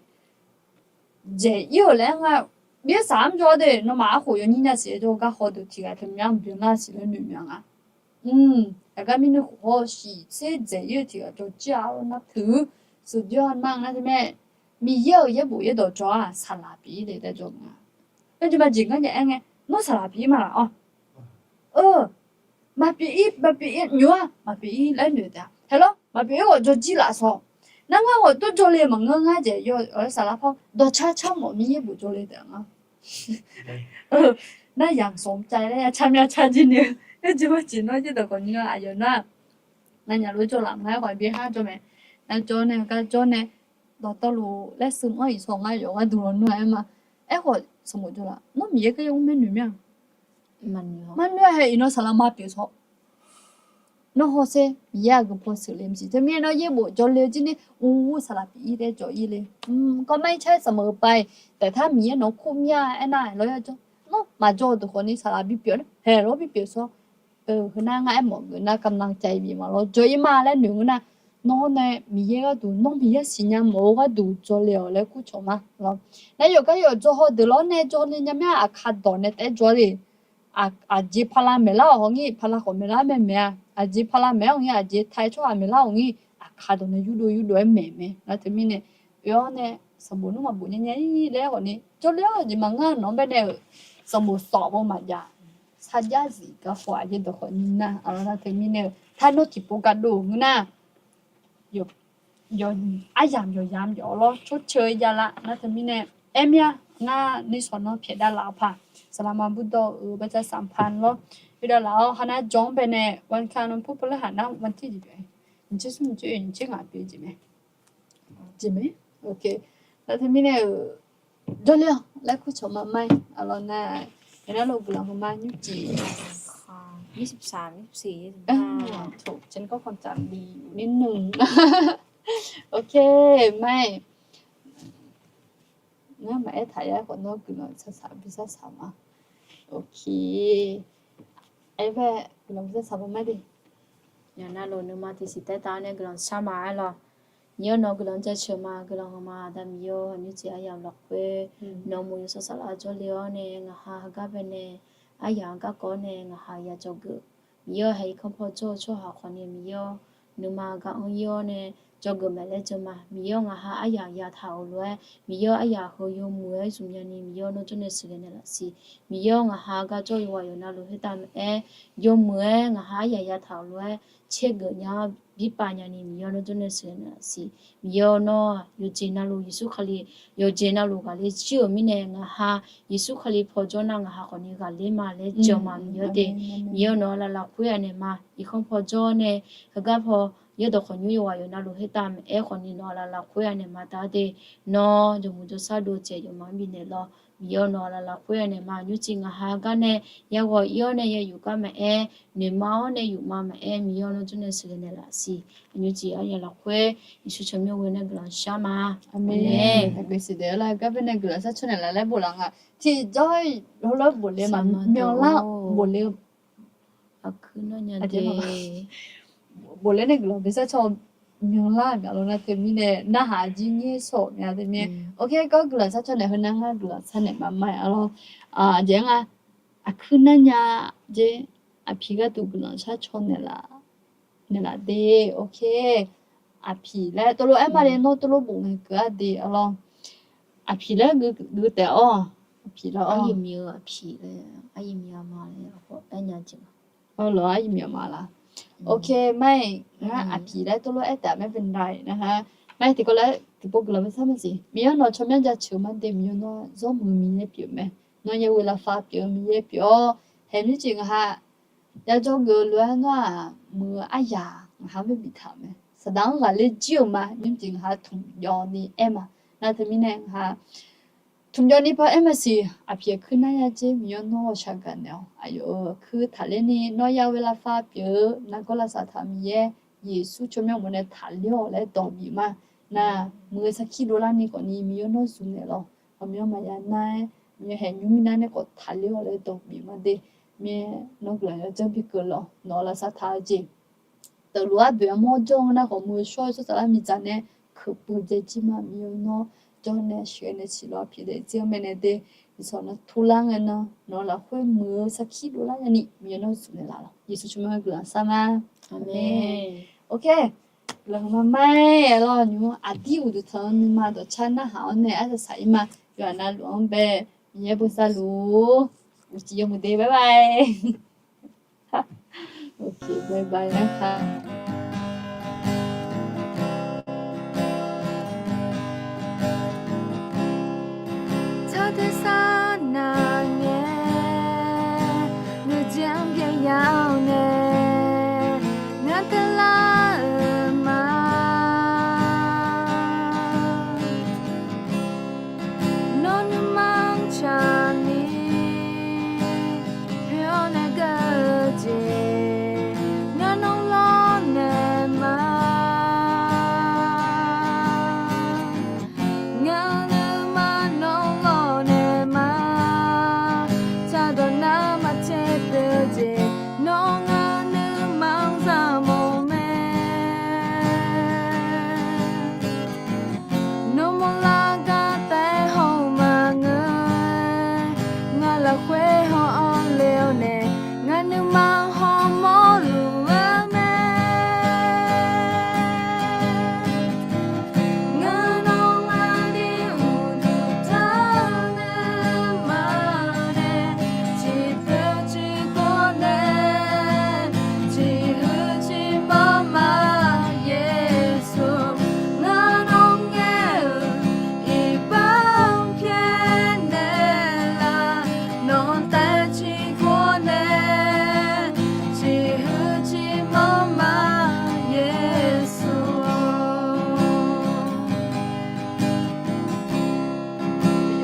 dzaeq-ir-euq laer ngar, bi aer saq-anr jawr de, nawmaf arkhof yawnyir nya siq-aer jawr-eu garkawv deuq tiq ghaq teumirnae maqbyan nar siq laer noeq mya nga. Aqgar mirnae khof haw shiq tser dzaeq-ir-eu tiq ghaq jawr jir-a arlawq nar teu. Suqjawr-a nar nar teumirnae, Miqyaer-euq yaerbof yaerdawq jawr-aq saqlaq pyeuf-ir le laer jawr nga. Aerjeq maqjeq ngar jav-aer ngae, nawr saqlaq pyeuf-ir ma laf-awr. Maqpyeuf-ir, maqpyeuf-ir nymr-aq maqpyeuf-ir laer noeq taef-a. Haeq lawr, maqpyeuf-ir ghawq jawr jir laf sawq. Nar ngar ghawq tov jawr le maqngeur, ngar jaeq yaw-aer saqlaq paw dawqcar car mawf mir yaerbof jawr le taef-a ngar. Nar yamq sanq cav laer ya car myav car jir ni-eu, aerjeq maqjeq nawr yaerdawq khawf nymr-a aqyawf nar. Ngar nyaf lof jawr laf ma-aer khawf bi har jawr mae. Nar jawr nae gar jawr nae dawqtawvluf laer seuv-anr iqsawq ngar yawf gharduq lawnmr-a aer ma. Aerkhawf sanqbof jawr laf, nawr Miqyaer gar yamr maer noeq mir-a. Maqnoeq-a hae iqnan saqlaq ma pyeuf sawq. Nawr hawsher Miqyaer aqgeu paw sheuqle maqsiq. Teumirnae nawr yaerbof jawr le-eu jir ni, ur, saqlaq pyeuf-ir taef jawr-ir le. Kawv mar-ir car-aer sanqbof-eu pav-iq taeftar Miqyaer nawq-anr kur mir-a aernar lawr ya jawr. Nawr maqjawr-eu deuq khawfni saqlaq bipyeuf-a haeq lawr bipyeuf sawr. Heu nar ngar aermawf geuf nar kamlan caiv bif ma lawr jawr-ir ma laer noeq ngeur nar, nawr nae Miqyaer gharduq nawr Miqyaer siqnya mawf-eu gharduq jawr le-awq laer kur cawq ma lawr. Nar yawqgar yawqjawr haw deuq lawr nae jawr le nya mir-a, aqkar dawq nae taef jawr le. Aqjeq pala maeqlar-awq hawr ngir, pala khawf maeqlar mae maeq-a. Aqjeq pala maeq-awr ngir, aqjeq tae tsawrhaq maeqlar-awq ngir, aqkar dawq nae yurdov yurdov-aer maeq mae. Nar teumirnae oe-awr nae sanqbof nmr maqbof nya nya-ir laer khawfni jawr le-awr jeq maqngeur nawq-anr baenae-euq sanqbof sawf-eu maqjav. Sarjax zif garkawv aqjeq dawq khawfni nar, aqlawq nar teumirnae-eu tar nawr tiqpov gardov-euq ngeur nar, aryamq yawqyamq yawf lawr tsawrceuq ya laf nar teumirnae aer mir-a. Ngar nishawq nawr pyaeq davlaf-awr paq, saqlaqma burdawr-euq baca saqpaq lawr, oe davlaf-awr ha nar jawr-anr baenae วันอังคาร nawr purpur laer haq nar วันที่ jeq pyeuf, nyiq tser smr nyiq tser oe nyiq tser ngaq pyeuf jeq mae. Jeq mae. Nar teumirnae-euq jawrle-awq laer kur cawq ma ma-ir. Aqlawq nar, yawqnar lo guiqlanq hawq ma nymrcif ยี่สิบสาม ยี่สิบสี่ ยี่สิบห้า ฉันก็คงจะดีอยู่นิดนึง Ok, ma-ir. Ngar maqaer taq ya khawf nawr guiqlanq saq saq bi sar saq ma. Ok. Aer bae guiqlanq bi sar saq ma ma de. Yawqnar lo nuima tiqsiq taertaq-awr nae guiqlanq shar ma aer lawq. Miqyaer-awr nawq-eu guiqlanq jaceuq ma, guiqlanq hawq ma. Aqda Miqyaer-awr, aqnyir jeq aryamq lafkhoer nawq-eu muiq yawshawr saflar jawrle-awr nae ngaq ha heugar baenae aryamq-anr garkawv-awr nae ngaq ha ya dzawgeuf. Miqyaer-awr, haeq irkanr paw jawr-eu tsawrhaq khawfni Miqyaer-awr, nuima gar anr-ir-awr nae dzawgeuf maeq laer jan ma. Miqyaer-awr, ngaq ha aryamq yataq-euq lof-aer Miqyaer-awr, aryamq heu yawmuiq-aer zmqnya ni Miqyaer-awr nawr jawrnae sheuqghae naeqlaf siq. Miqyaer-awr, ngaq ha gar jawr yawqghaq yawqnar lo khoertav maeq-aer yawmuiq-aer ngaq ha aryamq yataq-euq lof-aer caergeuf nya-awr birpav nyani Miqyaer-awr nawr jawrnae sheuqghae naeqlaf siq. Miqyaer-awr nawr-aq yawqjeq navluf Yeqsur Kali yawqjeq navluf ghaqler jir-euq mirnae ngaq ha Yeqsur Kali paw jawr nar ngaq ha khawfni ghaqler ma laer jan ma Miqyaer de. Miqyaer-awr nawq-anr laflaf khoer-aq naeq ma irkanr paw jawr nae heugar paw Yaerdawq khawf nymr yawqghaq yawqnavluf khoertav maqaer khawfni nawq-aq laf lafkhoer-a naeq ma taq-a de. Nawr jawqmuiq jawrsar dov-eu jeq yawqma-anr bifnaeq lawr. Miqyaer-awr, nawq-aq laf lafkhoer-a naeq ma. Nymrcif ngaq ha gar nae yaghawq ir-awr nae ya yuf gar maqaer, noeqma-awr nae yufma maqaer, Miqyaer-awr, nawr jawrnae sheuqghae naeqlaf siq. Nymrcif arya lafkhoer Yeqsur tsawrmyanr ghoe nae guiqlanq shar ma. Aqmeq. Aqgeu siqdaeq-awr lar gar bae nae guiqlanq shar caw naeqlaf laer bof laf nga. Tiqjawr heulof-aer bof le ma, myanlar bof le-eu aqkuir narnya de. Bofler nae guiqlanq bi shar caw myanlar gaq lawr nar teumirnae narhaq jir nyaer shawq mya teumirnae. Ok, gar guiqlanq shar caw naeq heu nar ngar guiqlanq shar naeq ma ma-aer lawr. Aqjeq-aer nga, aqkuir narnya jer, aqpiq gharduq guiqlanq shar caw naeqlaf, naeqlaf de. Ok, aqpiq laer teulof aer ma le, nawr teulof bof ngae keuv-a de-a lawr. Aqpiq laer gui taef-awr, aqpiq laer-awr, aqpiq laer, aryi miqma laer, aryi miqma laf. Ok, mar-iq ngar aqpiq laer teulof aer taef mae baqdanae nar-a. Mar-iq tiqkawv laer tiqpov guiqlanq bi shar maqsiq. Miqyaer nawq tsawrmyanr jaceuq-eu ma de, Miqyaer nawr zawrmuiq-eu Miqyaer pyeuf mae. Nawr yawelavfav pyeuf-eu Miqyaer pyeuf-awr, haeq nymrcif ngaq ha yajawr geuf-eu lof-aer nawr-aq muiq-eu aryaq ngaq ha-anr bae biftaq-euq mae. Saqdaq-anr ghaqler jir-euq ma, nymrcif ngaq ha tmqjawv ni aer ma. Nar teumirnae ngaq ha tmqjawv ni par aer maqsiq. Aqpiq aqkuir narnya jer, Miqyaer nawr ghawqshaq gaqnaeq-awq. Aqyawf-euq aqkuir taqler ni nawr yawelavfav pyeuf-eu nargawr lavsav taq-eu Miqyaer, Yeqsur tsawrmyanr uqmov nae taqler-awq laer dawq bif ma. Nar muiq-eu sarkir dovlar ni khawfni Miqyaer nawr zmq naeq lawq. Ghawqmyanr maqya nar-aer, Miqyaer haeq nymr minav nae khawf taqler-awq laer dawq bif ma de. Mir-aer nawr guiqlanq yawdzanr bi keuv lawq. Nawq-eu lavsav taq-eu jeq teuqlof-aer boeq armawr jawr-eu nar khawf, muiq-eu shawr-eu tsawrhaq lar miqdzaq nae keuqpuiv dzae jir ma. Miqyaer nawr jawrnae sheuqnae siq lawr, aqpiq daefzir-anr maeqnaeq de. Iqsawq nawr turlar ngae nan nawq-eu lafkhoer muiq-eu sarkir dovlar nyani Miqyaer nawr zmq naeqlaf lawq. Yeqsur tsawrmyanr guiqlanq shar ma. Aqmeq. Ok, guiqlanq huiqma ma-aer lawr nymr aqdir uqduq tanq-eu nuima dawqcar narhaq-awr nae arsaq saq-ir ma. Yawqha navluf-anr bae Miqyaer bosav luf-ur. Uqcif yawmuiq de, bye bye. Ok, bye bye nar ka. Tawtersar nav ngae, nuijeq-anr byaev ya-awr nae, ngar teular-euq ma. Nawr nuima-anr tsaqni poeq-awr nae geur-eu jeq, ngar nawr lawrnaeq ma. Ngar nuima nawr lawrnaeq ma. Tsaqdawq nar maqtser poeq-eu jeq, nawr ngar nuima-anr zaqmawf mae. Nawmaf lar gar taef haw-eu maqngeur, ngar lafkhoer haw-anr le-awr nae, ngar nuima hawmawr luf-eu mae. Ngar nawr aqdir uqduq tanq nuima nae, ciqpoeq ciqkawv nae, ciqhuiq ciqmanr ma, Yeqsur. Ngar nawr ngaer-euq iqbax-anr pyaeqnaeq laf, nawq-anr taef ciqkawv nae, ciqhuiq ciqmanr ma, Yeqsur-or.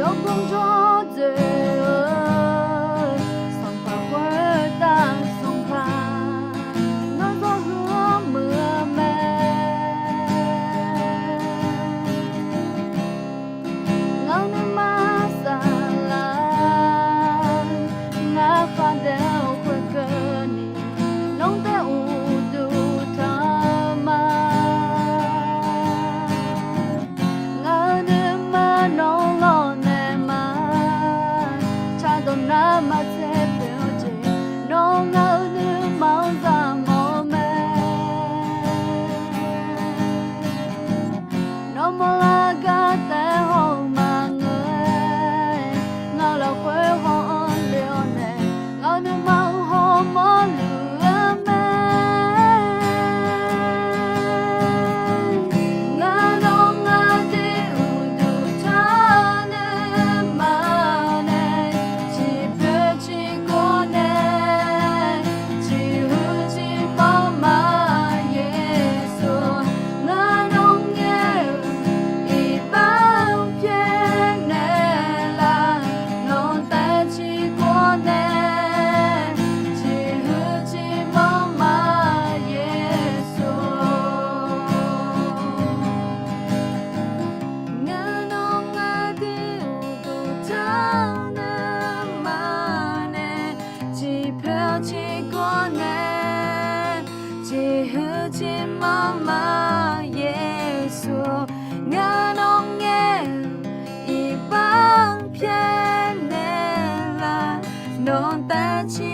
Yawqghaq jawr dzoeq-eu Sanqpaq khoertav Sanqpaq, nawr zawr huiq-anr muiq-eu mae. Ngar nuima saflar, ngar khardaef-eu khoerkeuvni, nawr taef uqduq tanq ma. Ngar nuima nawr lawrnaeq ma. Tsaqdawq nar maqtser poeq-eu jeq, nawr ngar nuima-anr zaqmawf-eu mae. Nawmaf lar gar taef haw-eu maqngeur-aer, ngar lafkhoer haw-anr le-awr nae, ngar nuima-anr hawmawr luf-eu mae. Ngar nawr aqdir uqduq tanq nuima nae, ciqpoeq ciq Dawqtav ciq